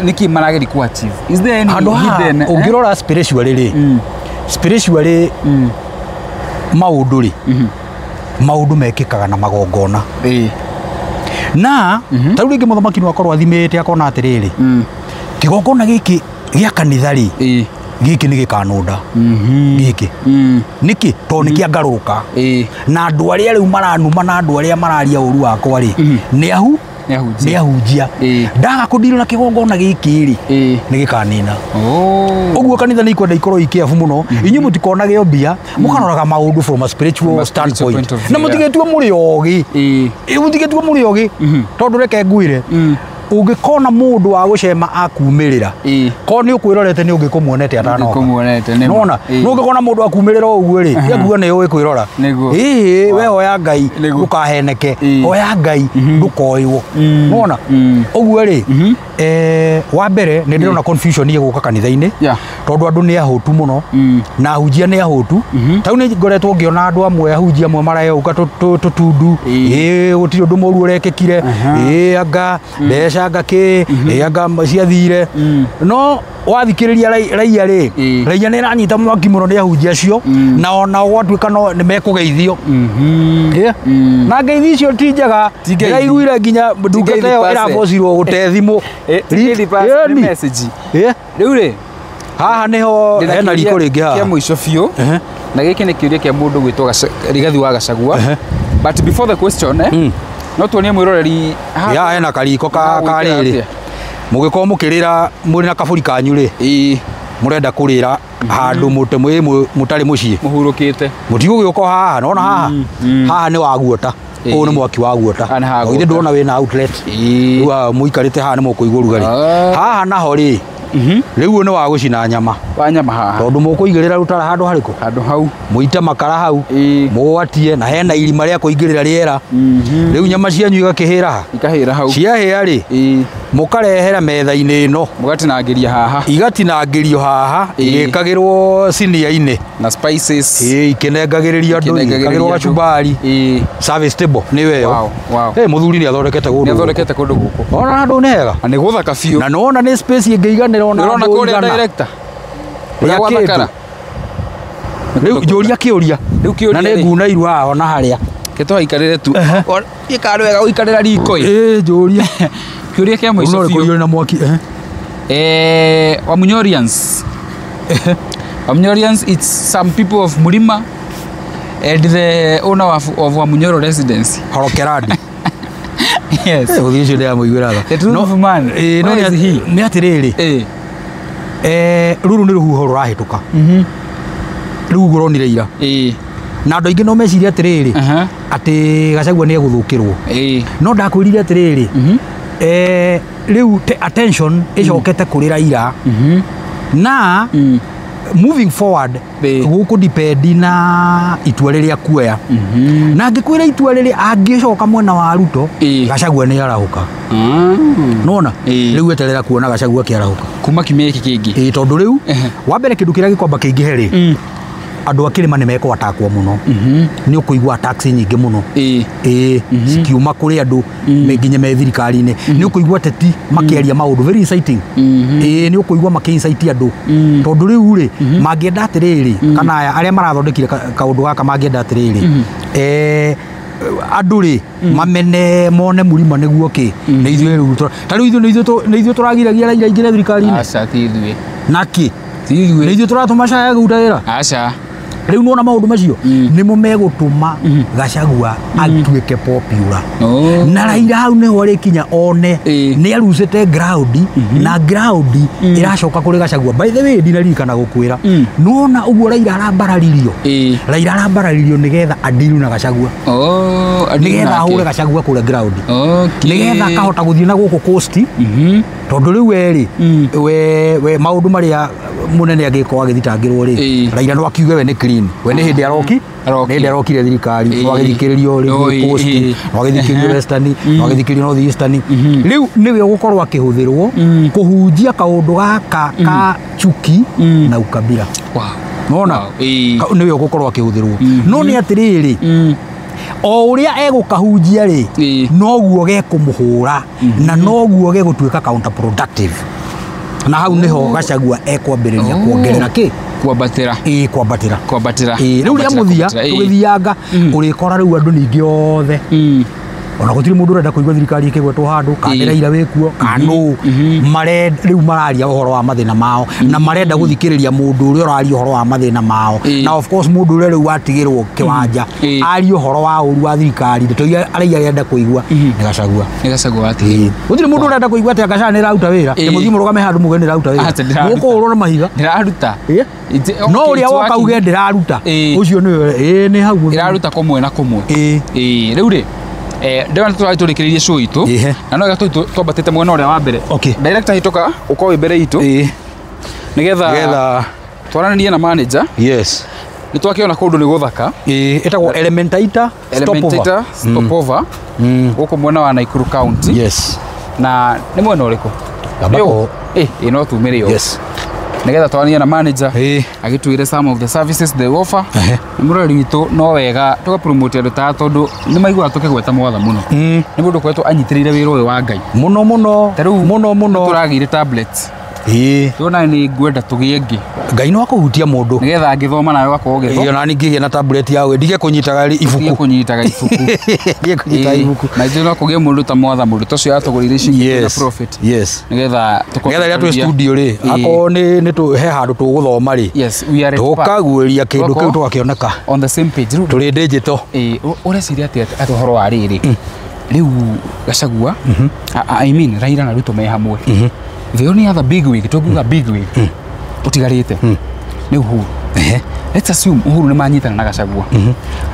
Nĩkĩ marageria ku achieve? Is there any Handũ haha hidden, eh? ũngĩrora spiritually rĩ, spiritually maũndũ rĩ, maũndũ mekĩkaga na magongona. Na ta rĩu rĩngĩ mũthamaki no akorwo athimĩte akona atĩrĩrĩ, kĩgongona gĩkĩ gĩa kanitha rĩ, gĩkĩ nĩ gĩkanũnda gĩkĩ. Nĩkĩ? Tondũ nĩ kĩangarũrũka. Na andũ arĩa rĩu maranuma na andũ arĩa mararia ũru wakwa rĩ, nĩ ahu Nĩ ahunjia. Nĩ ahunjia. Ndaga kũndirwo na kĩgongona gĩkĩ rĩ, nĩ gĩkanina. Ũguo kanitha nĩ ikwenda ikorwo ikĩabu mũno. Inyuĩ mũtikonage o mbia, mũkaroraga maũndũ from a spiritual From a spiritual standpoint. point of Na view, mũtigetue mũrĩ ogĩ. Mũtigetue mũrĩ ogĩ, tondũ reke ngwĩre, ũngĩkona mũndũ wa gũcema akumĩrĩra, korwo nĩ ũkwĩrorete nĩ ũngĩkũmuonete atanoka. Ũngĩkũmuonete, nĩ ma. Nona nũngĩkona mũndũ akumĩrĩra o ũguo rĩ, tiakuga nĩ ũĩ kwĩrora. Nĩguo. Ĩĩ, we hoya Ngai ndũkaheneke, hoya Ngai ndũkoĩwo. Nona ũguo rĩ, wa mbere nĩ ndĩrona confusion ĩgũka kanitha-inĩ, tondũ andũ nĩ ahũtu mũno, na ahunjia nĩ ahũtu. Ta rĩu nĩ ngoretwo ngĩona andũ amwe, ahunjia amwe mareyũka tũtundu, ĩĩ gũtirĩ ũndũ mũru ũrekĩkire, ĩĩ anga mbeca anga kĩ, ĩĩ anga ciathire. No wathikĩrĩria raia rĩ, raia nĩ ĩranyita mwaki mũno nĩ ahunjia acio, na ona gwatuĩka no nĩ mekũgeithio. Na ngeithi icio ti njega. Ti ngeithi. Ndĩraiguire nginya ndungata ngeithi ĩyo per se. ĩrabocirwo gũte thimũ. Ti ngeithi per se, nĩ Ĩni. message. Rĩu rĩ, Haha nĩho ndĩna hena kĩũria riko rĩngĩ haha. kĩa mũico biũ. Na gĩkĩ nĩ kĩũria kĩa mũndũ gwĩtwo Rigathi wa Gachagua. But before the question, no tuonie mwĩroreri haha. Ya hena kariko ka Haha ka gwĩkĩra rĩrĩ. atĩa? Mũgĩkorwo mũkĩrĩra mũrĩ na kabũri kanyu rĩ, mũrenda kũrĩra handũ mũte mũtarĩ mũciĩ, mũhurũkĩte. Mũtigũgĩũka haha. Nona haha, haha nĩ wa guota. Ũyũ nĩ mwaki wa guota. Haha nĩ ha Githĩ guota. ndũrona wĩna outlet? Rĩu haha mũikarĩte haha nĩ mũkũigua ũrugarĩ. Haha naho rĩ, rĩu ũyũ nĩ wa gũcina nyama. Wa nyama haha. Tondũ mũkũigĩrĩra rũtara handũ harĩkũ? Handũ hau. Mũite makara hau, mũgwatie, na hena irima rĩa kũingĩrĩra rĩera. Rĩu nyama cianyu igakĩhĩra ha? Ikahĩra hau. Ciahĩa rĩ, mũkarehera metha-inĩ ĩno. Mũgatinangĩria haha. Igatinangĩrio haha, igĩkagĩrwo sinia-inĩ. Na spices. Ikĩnengagĩrĩrio andũ, Ikĩnengagĩrĩrio igĩkagĩrwo andũ. gacumbari. Service table nĩyo ĩyo. Wow, wow. Mũthuri nĩ athondekete kũndũ Nĩ gũkũ. athondekete kũndũ gũkũ. Ona handũ nĩ hega. Na nĩ gũthaka biũ. Na nĩwona nĩ space ĩngĩiganĩra ona Nĩũrona andũ kũrĩa igana. director? Rĩa Ũrĩa gwathakara. kĩndũ. Rĩu njũria kĩũria. Rĩu kĩũria Na nĩ rĩ. nguna iru haha ona harĩa. Ke tũhaikarĩre tu. Ĩkarĩ wega gũikarĩra riko ĩ. Njũria. Kĩũria kĩa mũico Ũrona biũ. ũrĩ na mwaki. Wamunyorians. Wamunyorians, it's some people of Murima and the owner of Wamunyoro residency. Horokerandi. Yes. Gũthiĩ ũcio ndĩramũiguĩra tha. The truth of man. No Where is he? nĩ atĩrĩrĩ, rũrũ nĩ rũhuho rũrahĩtũka. Rĩu ũguo ũronire ira. Na andũ aingĩ no mecirie atĩrĩrĩ, atĩ Gachagua nĩ egũthũkĩrwo. No ndakwĩrire atĩrĩrĩ, rĩu attention ĩcokete kũrĩ Raila. Na moving forward, gũkũ depend na itua rĩrĩa kuoya. Na ngĩkwĩra itua rĩrĩa angĩcoka mwena wa Ruto, Gachagua nĩ arahũka. Nona rĩu eterera kuona Gachagua akĩarahũka. Kuma kiumia gĩkĩ kĩngĩ. Tondũ rĩu wa mbere kĩndũ kĩrĩa gĩkwamba kĩingĩhe rĩ, andũ a kĩrĩma nĩ mekũatakwo mũno. Nĩ ũkũigua tax nyingĩ mũno. Cikiuma kũrĩ andũ nginya me thirikari-inĩ. Nĩ ũkũigua ateti makĩaria maũndũ very inciting. Nĩ ũkũigua makĩ-incite andũ. Tondũ rĩu rĩ, mangĩenda atĩrĩrĩ, kana aya arĩa marathondekire kaũndũ gaka mangĩenda atĩrĩrĩ, andũ rĩ mamene mone Murima nĩguo kĩ, nĩ ithuĩ rĩu ta rĩu ithuĩ nĩ ithuĩ tũragiragia Raila aingĩre thirikari-inĩ. Aca, ti ithuĩ. Na kĩ? Ti ithuĩ. Nĩ ithuĩ tũratũma Shaya kũruta wĩra. Aca. Rĩu nĩwona maũndũ macio nĩmo megũtũma Gachagua atuĩke popular. Na Raila hau nĩho arĩkinya one nĩ arucĩte ground na ground ĩracoka kũrĩ Gachagua. By the way, ndinaririkana gũkwĩra, nĩwona ũguo Raila arambararirio, Raila arambararirio nĩgetha adiru na Gachagua, nĩgetha ahũre Gachagua kũrĩa ground, nĩgetha akahota gũthiĩ na gũkũ coast, tondũ rĩu we rĩ, we maũndũ marĩa mũnene angĩkorwo agĩthitangĩrwo rĩ, Raila no akiuge we nĩ clean, we nĩ hĩndĩ aroki, nĩ hĩndĩ arokire thirikari, no agĩthikĩrĩrio rĩngĩ coast, no agĩthikĩrĩrio western, no agĩthikĩrĩrio north eastern. Rĩu nĩwe ũgũkorwo akĩhũthĩrwo kũhunjia kaũndũ gaka ka chuki na ukabila. Nona nĩwe ũgũkorwo akĩhũthĩrwo. No nĩ atĩrĩrĩ, o ũrĩa egũkahunjia rĩ, noguo gekũmũhũra na noguo gegũtuĩka counterproductive. Na hau niho Gachagua ekwambĩrĩria kuongerera kĩ? Kwambatĩra. Ĩĩ, kwambatĩra. Kwambatĩra. Ĩĩ, rĩu rĩa mũthia tũgĩthianga ũrĩkora rĩu andũ ningĩ othe, ona gũtirĩ mũndũ ũrenda kũigua thirikari ĩkĩgwetwo handũ, kana nĩ Raila wĩkuo, kana nũ, rĩu mararia ũhoro wa mathĩna mao, na marenda gũthikĩrĩria mũndũ ũrĩa ũraria ũhoro wa mathĩna mao. Na of course mũndũ ũrĩa rĩu watigĩrwo kĩwanja arie ũhoro wa ũru wa thirikari, ndeto iria arĩa arenda kũigua nĩ Gachagua. Nĩ Gachagua watigĩrwo. Gũtirĩ mũndũ ũrenda kũigua atĩ Gachagua nĩ ĩraruta wĩra. Mũthiĩ mũrũgame handũ muge nĩ ĩraruta wĩra. Mũkũhũrwo na mahiga. Ndĩraruta. No ũrĩa woka uge ndĩraruta, ũcio nĩwe nĩ hau ĩraruta kũmwe na kũmwe. Rĩu rĩ, ndĩrona tũrathiĩ tũrĩkĩrĩrie show itũ, na no wega twambatĩte mwena ũrĩa wa mbere. Director hĩtũka ũkorwo wĩ mbere itũ, nĩgetha twaranĩrie na manager. Yes. Nĩ twakĩona kũndũ nĩ gũthaka. Ĩtagwo Elementaita Stopover. Stopover gũkũ mwena wa Nakuru County. Yes. Na nĩ mwena ũrĩkũ? No tumĩre yo. Yes. Nĩgetha twaranĩrie na manager agĩtwĩre some of the services they offer. Na mũrori witũ no wega tũgapromote andũ ta tondũ nĩ maiguaga tũkĩgweta mwatha mũno. Nĩ mũndũ ũkoretwo anyitĩrĩire wĩra ũyũ wa Ngai mũno mũno mũno mũno. Tũragĩire tablets. Tuona nĩ ngwenda tũgĩe ĩngĩ. Ngai no akũhutia mũndũ nĩgetha angĩthoma nawe ũgakorwo ũgĩthoma. Ona ningĩgĩa na tablet yawe ndige kũnyitaga ibuku. Ndige kũnyitaga ibuku. Ndige kũnyitaga ibuku. Na ithuĩ no kũgĩe mũndũ ta mwatha mũndũ ta ũcio atũgũrĩire ciringi na profit. Yes. Nĩgetha tũkorwo nĩgetha rĩrĩa twĩ studio rĩ, akorwo nĩ he handũ tũgũthoma rĩ. Yes, we are tũkaguĩria kĩndũ kĩu tũgakĩoneka. On the same page. Rĩu tũrĩ digital. Ũreciria atĩa atĩ ũhoro wa rĩrĩ? Rĩu Gachagua, I mean Raila na Ruto me hamwe. The only other big wig, tũngiuga big wig, ũtigarĩte nĩ Uhuru. Let's assume Uhuru nĩ manyitana na Gachagua.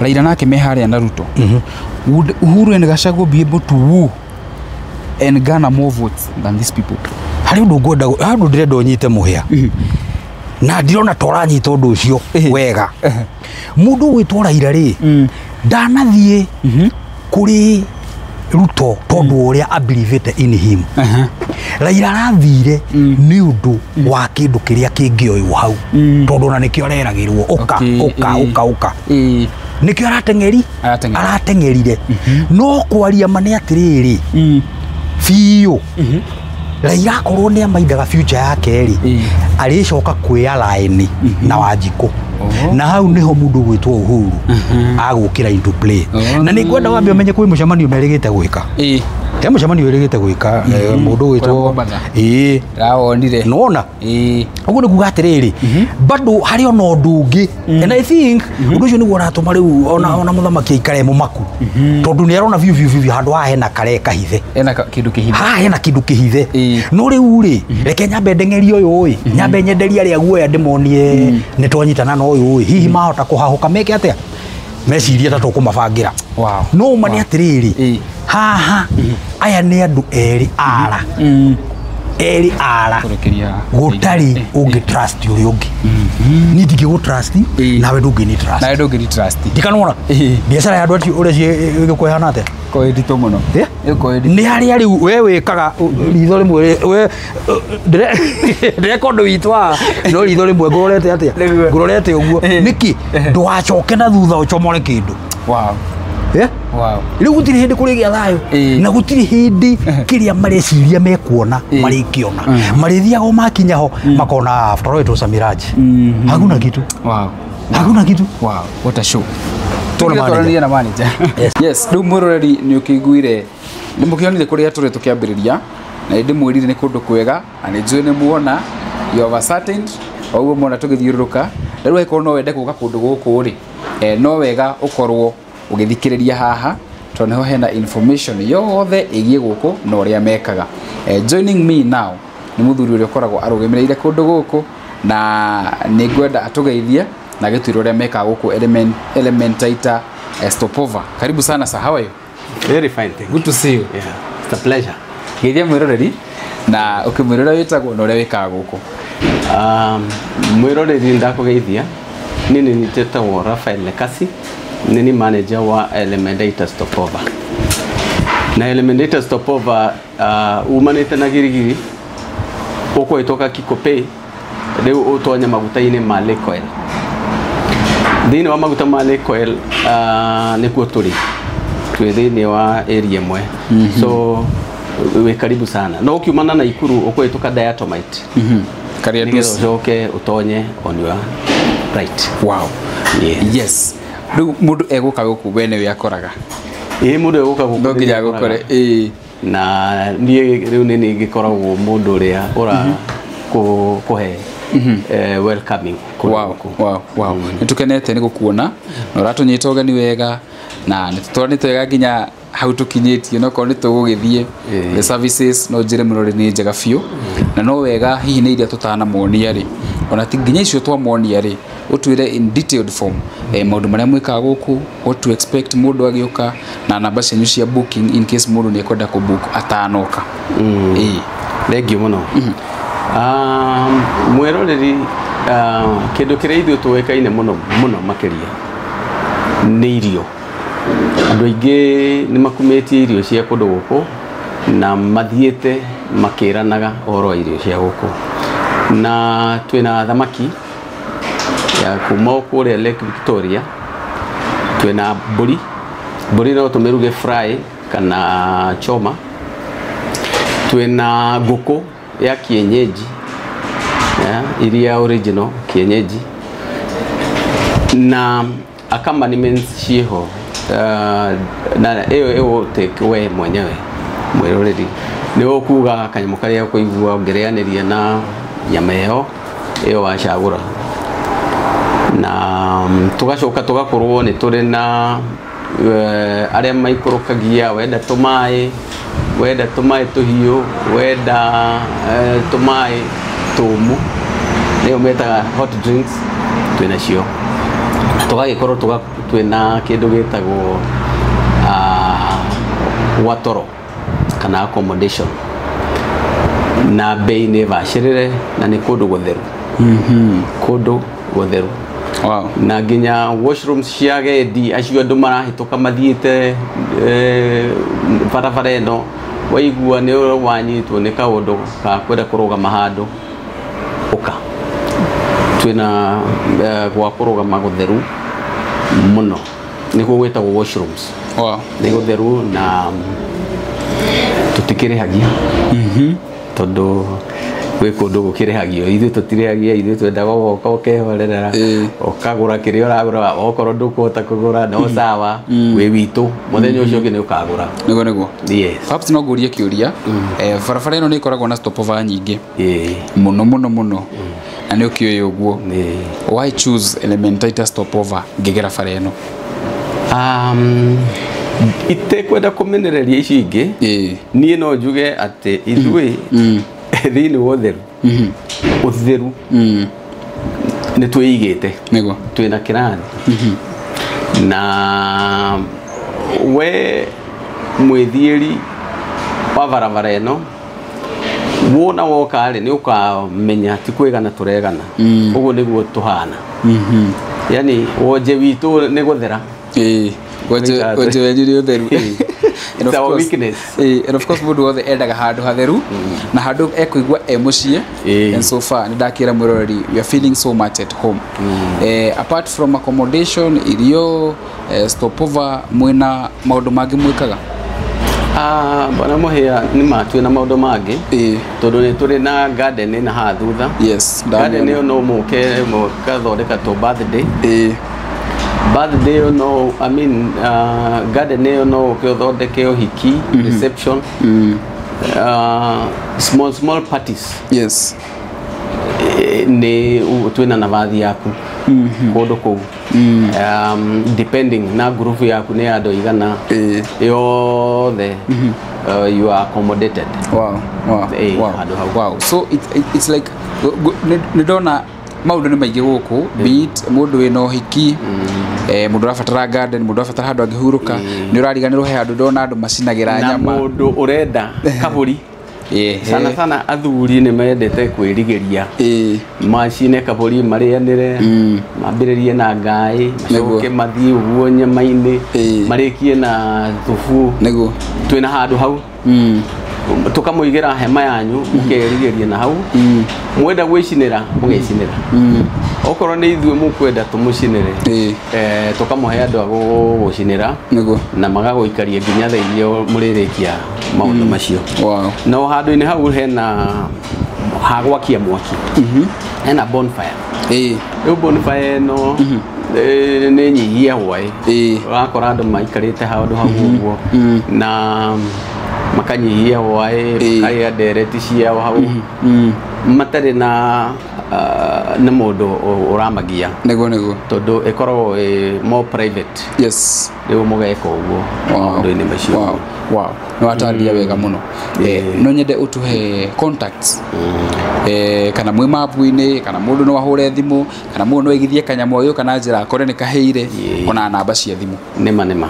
Raila nake me harĩa na Ruto. Would Uhuru and Gachagua be able to woo and garner more votes than these people? Harĩ ũndũ ngwenda, harĩ ũndũ ndĩrenda ũnyite mũhĩa. Na ndirona ta ũranyita ũndũ ũcio wega. Mũndũ ũgwĩtwo Raila rĩ, ndanathiĩ kũrĩ Ruto tondũ ũrĩa abelievete in him. Raila arathire nĩ ũndũ wa kĩndũ kĩrĩa kĩngĩoywo hau, tondũ ona nĩkĩo areragĩrwo ũka ũka ũka ũka, nĩkĩo arateng'erire. No kwaria ma nĩ atĩrĩrĩ, biũ Raila akorwo nĩ amaindaga future yake rĩ, arĩcoka kwĩalign na Wanjikũ. Na hau niho mũndũ ũgwĩtwo Uhuru agũkĩra into play. Na nĩ ngwenda wambe ũmenye kwĩ mũcemanio merĩgĩte gwĩka. He mũcemanio wĩrĩgĩte gwĩka mũndũ ũgwĩtwo Ndĩrawonire. Nĩwona? Ũguo nĩ kuga atĩrĩrĩ, bado harĩ ona ũndũ ũngĩ. And I think ũndũ ũcio nĩguo ũratũma rĩu ona mũthamaki aikare mũmaku, tondũ nĩ arona biũ biũ biũ handũ haha hena kare kahithe. Hena kĩndũ kĩhithe. Haha hena kĩndũ kĩhithe. No rĩu rĩ, reke nyambe ndeng'erie ũyũ ĩ, nyambe nyenderie arĩa guoya ndĩmonie nĩ twanyitana na ũyũ ĩ, hihi mahota kũhahũka meke atĩa? Mecirie ta tũkũmabangĩra. No ma nĩ atĩrĩrĩ, haha aya nĩ andũ erĩ ara. Erĩ ara. Gũtarĩ ũngĩ trust ũrĩa ũngĩ. Niĩ ndingĩgũ trust, nawe ndũngĩni trust. Nawe ndũngĩni trust. Ndikanona. Biacara ya andũ acio ũrĩa ĩgĩkũhana atĩa? Ĩkorwo ĩ nditũ mũno. Nĩ harĩa rĩu we wĩkaga ritho rĩmwe, we ndĩreka ũndũ witũ haha, no ritho rĩmwe ngũrorete atĩa? Ngũrorete ũguo. Nĩkĩ? Ndũgacoke na thutha ũcomore kĩndũ. Wow. Rĩu gũtirĩ hĩndĩ kũrĩgĩa thayũ, na gũtirĩ hĩndĩ kĩrĩa mareciria mekuona marĩkĩona. Marĩthiaga o makinya ho makona after all it was a mirage. Hakuna kitu. Hakuna kitu. Wow, what a show. Tũranĩrie na manager. Yes, rĩu mwĩroreri nĩ ũkĩiguire, nĩ mũkĩonire kũrĩa tũrĩ tũkĩambĩrĩria, na nĩ ndĩmwĩrire nĩ kũndũ kwega, na nĩ njũĩ nĩ muona, you have ascertained, Oguo mona tũgĩthiũrũrũka na rĩu angĩkorwo no wende gũka kũndũ gũkũ rĩ, no wega ũkorwo ũgĩthikĩrĩria haha tondũ nĩho hena information yothe ĩgiĩ gũkũ na ũrĩa mekaga. Joining me now nĩ mũthuri ũrĩa ũkoragwo arũgamĩrĩire kũndũ gũkũ na nĩ ngwenda atũgeithie na agĩtwĩre ũrĩa mekaga gũkũ Elementaita Stopover. Karibu sana sir, how are you? Very fine, thank you. Good to see you. Yeah, it's a pleasure. Geithia mwĩroreri na ũkĩmwĩra ũrĩa wĩtagwo na ũrĩa wĩkaga gũkũ. Mwĩroreri ndakũgeithia, niĩ nĩ njĩtagwo Raphael Lekasi, nĩ ni manager wa Elementaita Stopover. Na Elementaita Stopover umanĩte na Girigiri ũkũhĩtũka Kikopey rĩu ũtonye maguta-inĩ ma Lake Oil. Thĩinĩ wa maguta ma Lake Oil nĩkuo tũrĩ, twĩ thĩinĩ wa area ĩmwe. So wĩ karibu sana. No ũkiumana na Ikuru ũkũhĩtũka Diatomite. Kariandusi. Nĩgetha ũcoke ũtonye on your right. Wow. Yes. Yes. Rĩu mũndũ egũka gũkũ we nĩwe akoraga. Ĩĩ mũndũ egũka gũkũ no nginya agũkore. Ĩĩ. Na niĩ rĩu nĩ niĩ ngĩkoragwo mũndũ ũrĩa ũra kũhe welcoming. Wow, wow, wow. Nĩ tũkenete nĩ gũkuona na ũratũnyita ũgeni wega na nĩ tũtwaranĩte wega nginya hau tũkinyĩtie no korwo nĩ tũgũgĩthiĩ the services no njĩre mũno nĩ njega biũ na no wega hihi nĩ iria tũtanamonia rĩ ona ti nginya icio twamonia rĩ ũtwĩre in detailed form maũndũ marĩa mwĩkaga gũkũ, what to expect mũndũ agĩũka na namba cianyu cia booking in case mũndũ nĩ ekwenda kũ book atanoka. Thank you mũno. Mwĩroreri, kĩndũ kĩrĩa ithuĩ tũĩkaine mũno mũno makĩria nĩ irio. Andũ aingĩ nĩ makumĩtie irio cia kũndũ gũkũ na mathiĩte makĩranaga ũhoro wa irio cia gũkũ. Na twĩna thamaki ya kuma kũrĩa Lake Victoria, twĩna mbũri. Mbũri no tũmĩruge fry kana choma. Twĩna ngũkũ ya kienyeji, ya iria original kienyeji, na accompaniments ciĩho. Na ĩyo ĩgũ take we mwenyewe mwĩroreri nĩ ũkuga kanyamũ karĩa ũkũigua ũngĩrĩanĩria na nyama ĩyo ĩyo wacagũra. Na tũgacoka tũgakorwo nĩ tũrĩ na arĩa maikũrũkagia, wenda tũmaĩ, wenda tũmaĩ tũhiũ, wenda tũmaĩ tũmũ, nĩyo metaga hot drinks, twĩna cio. Tũgagĩkorwo twĩna kĩndũ gĩtagwo watoro kana accommodation, na bei nĩ bacĩrĩre na nĩ kũndũ gũtheru. Kũndũ gũtheru. Wow. Na nginya washrooms cia agendi acio andũ marahĩtũka mathiĩte barabara ĩno, waigua nĩ wanyitwo nĩ kaũndũ ka kwenda kũrũgama handũ, ũka. Twĩna gwa kũrũgama gũtheru mũno, nĩkuo gwĩtagwo washrooms. Wow. Nĩ gũtheru na tũtikĩrĩhagia. Tondũ gwĩ kũndũ gũkĩrĩhagio, ithuĩ tũtirĩhagia, ithuĩ twendaga ũgoka ũkehorerera, ũkagũra kĩrĩa ũragũra, okorwo ndũkũhota kũgũra no sawa, wĩ witũ, mũthenya ũcio ũngĩ nĩ ũkagũra. Nĩguo nĩguo. Yes. Perhaps no ngũrie kĩũria, barabara ĩno nĩ ĩkoragwo na stopover nyingĩ mũno mũno mũno na nĩ ũkĩũĩ ũguo. Why choose Elementaita Stopover ngĩgera bara ĩno? Itekwenda kũmenereria ici ingĩ, niĩ no njuge atĩ ithuĩ thĩinĩ wa ũtheru, ũtheru nĩ twĩigĩte. Nĩguo. Twĩna kĩrathi. Na we mwĩthiĩri wa barabara ĩno wona woka rĩ nĩ ũkamenya ti kwĩgana tũregana. Ũguo nĩguo tũhana. Yani wonje witũ nĩ gũthera. Wonje wenyu nĩ ũtheru. It's our weakness. And of course mũndũ wothe endaga handũ hatheru na handũ ekũigua e mũciĩ. And so far nĩ ndakĩra mwĩroreri we are feeling so much at home. Apart from accommodation, irio, stopover, mwĩna maũndũ mangĩ mwĩkaga? Bwana Mũhĩa, nĩ ma twĩna maũndũ mangĩ. Tondũ nĩ tũrĩ na garden ĩna haha thutha. Yes, garden ndamĩona. ĩyo no mũke mũgathondeka tũ birthday. Birthday ĩyo no, I mean, garden ĩyo no ũke ũthondeke ũhiki, reception, small small parties. Yes. Nĩ twĩna navathi yaku kũndũ kũu, depending na group yaku nĩ andũ igana, yothe you are accommodated. Handũ hau. Wow. So it's like nĩ ndona maũndũ nĩ maingĩ gũkũ, be it mũndũ wĩna ũhiki, mũndũ ũrabatara garden, mũndũ ũrabatara handũ angĩhurũka, nĩ ũrariganĩrwo he handũ ndona andũ macinagĩra na nyama. Mũndũ ũrenda kabũri, sana sana athuri nĩ mendete kwĩrigĩria, macine kabũri marĩanĩre, mambĩrĩrie na ngaĩ, macoke mathiĩ ũguo nyama-inĩ, marĩkie na thubu. Twĩna handũ hau, tukamũigĩra hema yanyu, mũkerigĩria na hau. Mwenda gwĩcinĩra, mũgecinĩra. Okorwo nĩ ithuĩ mũkwenda tũmũcinĩre, tũkamũhe andũ a gũgũcinĩra na magagũikaria nginya thaa iria mũrĩrĩkia maũndũ macio. No handũ-inĩ hau hena ha gwakia mwaki, hena bonfire. Rĩu bonfire ĩno nĩ nyihia hwaĩ, ũrakora andũ maikarĩte handũ hau ũguo na makanyihia hwaĩ, makarĩa ndereti ciao hau matarĩ na na mũndũ ũramagia, Nĩguo. tondũ ĩkoragwo ĩ more private. Rĩu mũgeka ũguo maũndũ-inĩ macio. Wow. Nĩ watarĩria wega mũno. No nyende ũtũhe contacts, kana mwĩ mabu-inĩ, kana mũndũ no ahũre thimũ, kana mũndũ no aigithie kanyamũ agĩũka na njĩra akore nĩ kahĩire, ona namba cia thimũ. Nĩma nĩma.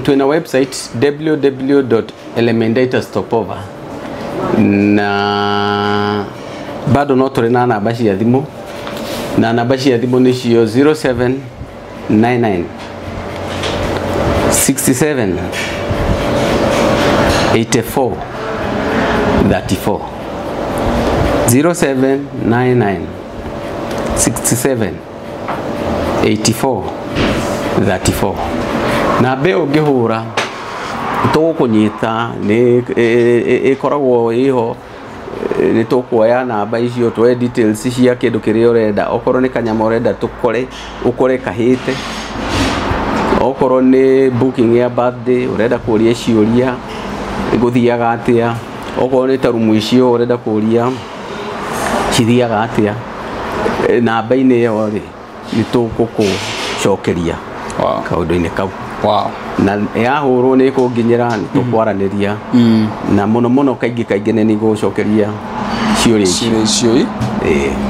Twĩna website www.elementatorstopover, na bado no tũrĩ na namba cia thimũ, na namba cia thimũ nĩcio 0799 67 84 34, 0799 67 84 34. Namba ĩyo ũngĩhũra tũgũkũnyita, nĩ ĩkoragwo ĩho. Nĩ tũkuoya namba icio, tuoe details cia kĩndũ kĩrĩa ũrenda. Okorwo nĩ kanyama ũrenda tũkore, ũkore kahĩte, okorwo nĩ booking ya birthday ũrenda kũria ciũria gũthiaga atĩa, okorwo nĩ ta rumu icio ũrenda kũria cithiaga atĩa, namba-inĩ ĩyo rĩ, nĩ tũgũkũcokeria kaũndũ-inĩ kau. Na yahũrwo nĩ ĩkũnginyĩra, nĩ tũkwaranĩria, na mũno mũno kaingĩ kaingĩ nĩ nĩgũcokeria ciũria icio. Ciũria icio ĩ.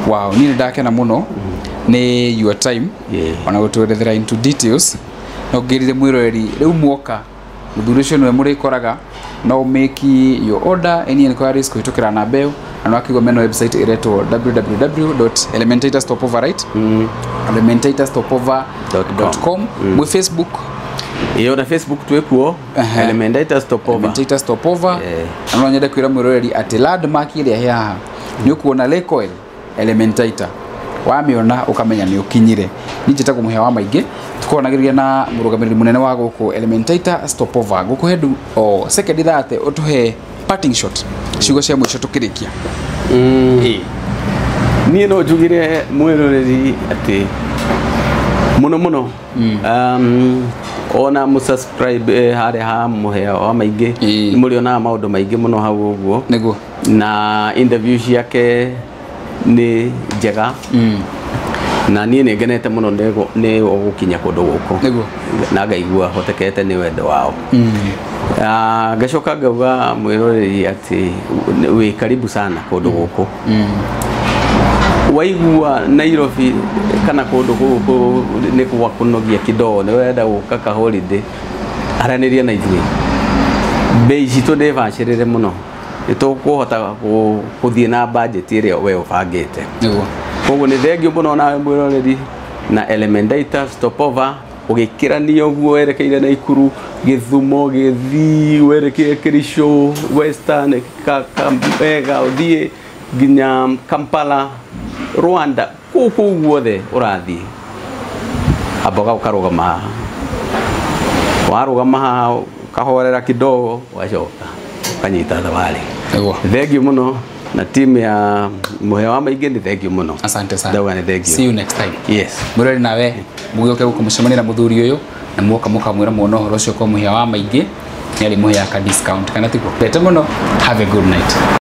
Wow, niĩ nĩ ndakena mũno nĩ your time, ona gũtwerethera into details. No ngĩrire mwĩroreri, rĩu mwoka mũthuri ũcio nĩwe mũrĩkoraga. No make your order, any inquiries kũhĩtũkĩra namba ĩyo, na nĩwakĩigua mena website ĩretwo www.elementatorstopover, right? elementatorstopover.com. Mwĩ Facebook? Ĩyo na Facebook twĩkuo. Elementator Stopover. Elementator Stopover. Na no nyende kwĩra mwĩroreri atĩ landmark ĩrĩa he haha nĩ ũkuona Lake Oil Elementator, wamĩona ũkamenya nĩ ũkinyire. Niĩ njĩtagwo Mũhĩa wa Maingĩ, tũkoranagĩria na mũrũgamĩrĩri mũnene wa gũkũ Elementator Stopover. Ngũkũhe ndu o second 30 ũtũhe parting shot, ciugo cia mũico tũkĩrĩkia. Niĩ no njugire mwĩroreri atĩ mũno mũno ona mũsubscribe harĩa ha Mũhĩa wa Maingĩ, nĩ mũrĩonaga maũndũ maingĩ mũno hau ũguo. Na interview ciake nĩ njega, na niĩ nĩ ngenete mũno nĩ gũkinya kũndũ gũkũ na ngaigua hotekete nĩ wendo wao. Ngacoka ngauga mwĩroreri atĩ wĩ karibu sana kũndũ gũkũ. Waigua Nairobi kana kũndũ gũkũ nĩ gwa kũnogia kidogo, nĩ ũrenda gũka ka holiday, aranĩria na ithuĩ. Bei citũ nĩ bacĩrĩre mũno, nĩ tũkũhota gũthiĩ na budget ĩrĩa we ũbangĩte. Koguo nĩ thengio mũno nawe mwĩroreri na Elementator Stopover, ũgĩkĩrania ũguo werekeire Naikuru, Gĩthumo, Gĩthii, werekeire Kericho, Western, Kakamega, ũthiĩ nginya Kampala, Rwanda, kũu kũu guothe ũrathiĩ, ambaga ũkarũgama haha. Warũgama haha ũkahorera kidogo, ũgacoka ũkanyita thabarĩ. Thengio mũno na timu ya Mũhĩa wa Maingĩ, nĩ thengio mũno. Asante sana. Ndauga nĩ thengio. See you next time. Yes. Mwĩroreri, nawe mũgĩũke gũkũ mũcemanie na mũthuri ũyũ, na muoka mũkamwĩra muona ũhoro ũcio kwa Mũhĩa wa Maingĩ, nĩ arĩmũheaga ka discount, kana tiguo? Ndete mũno, have a good night.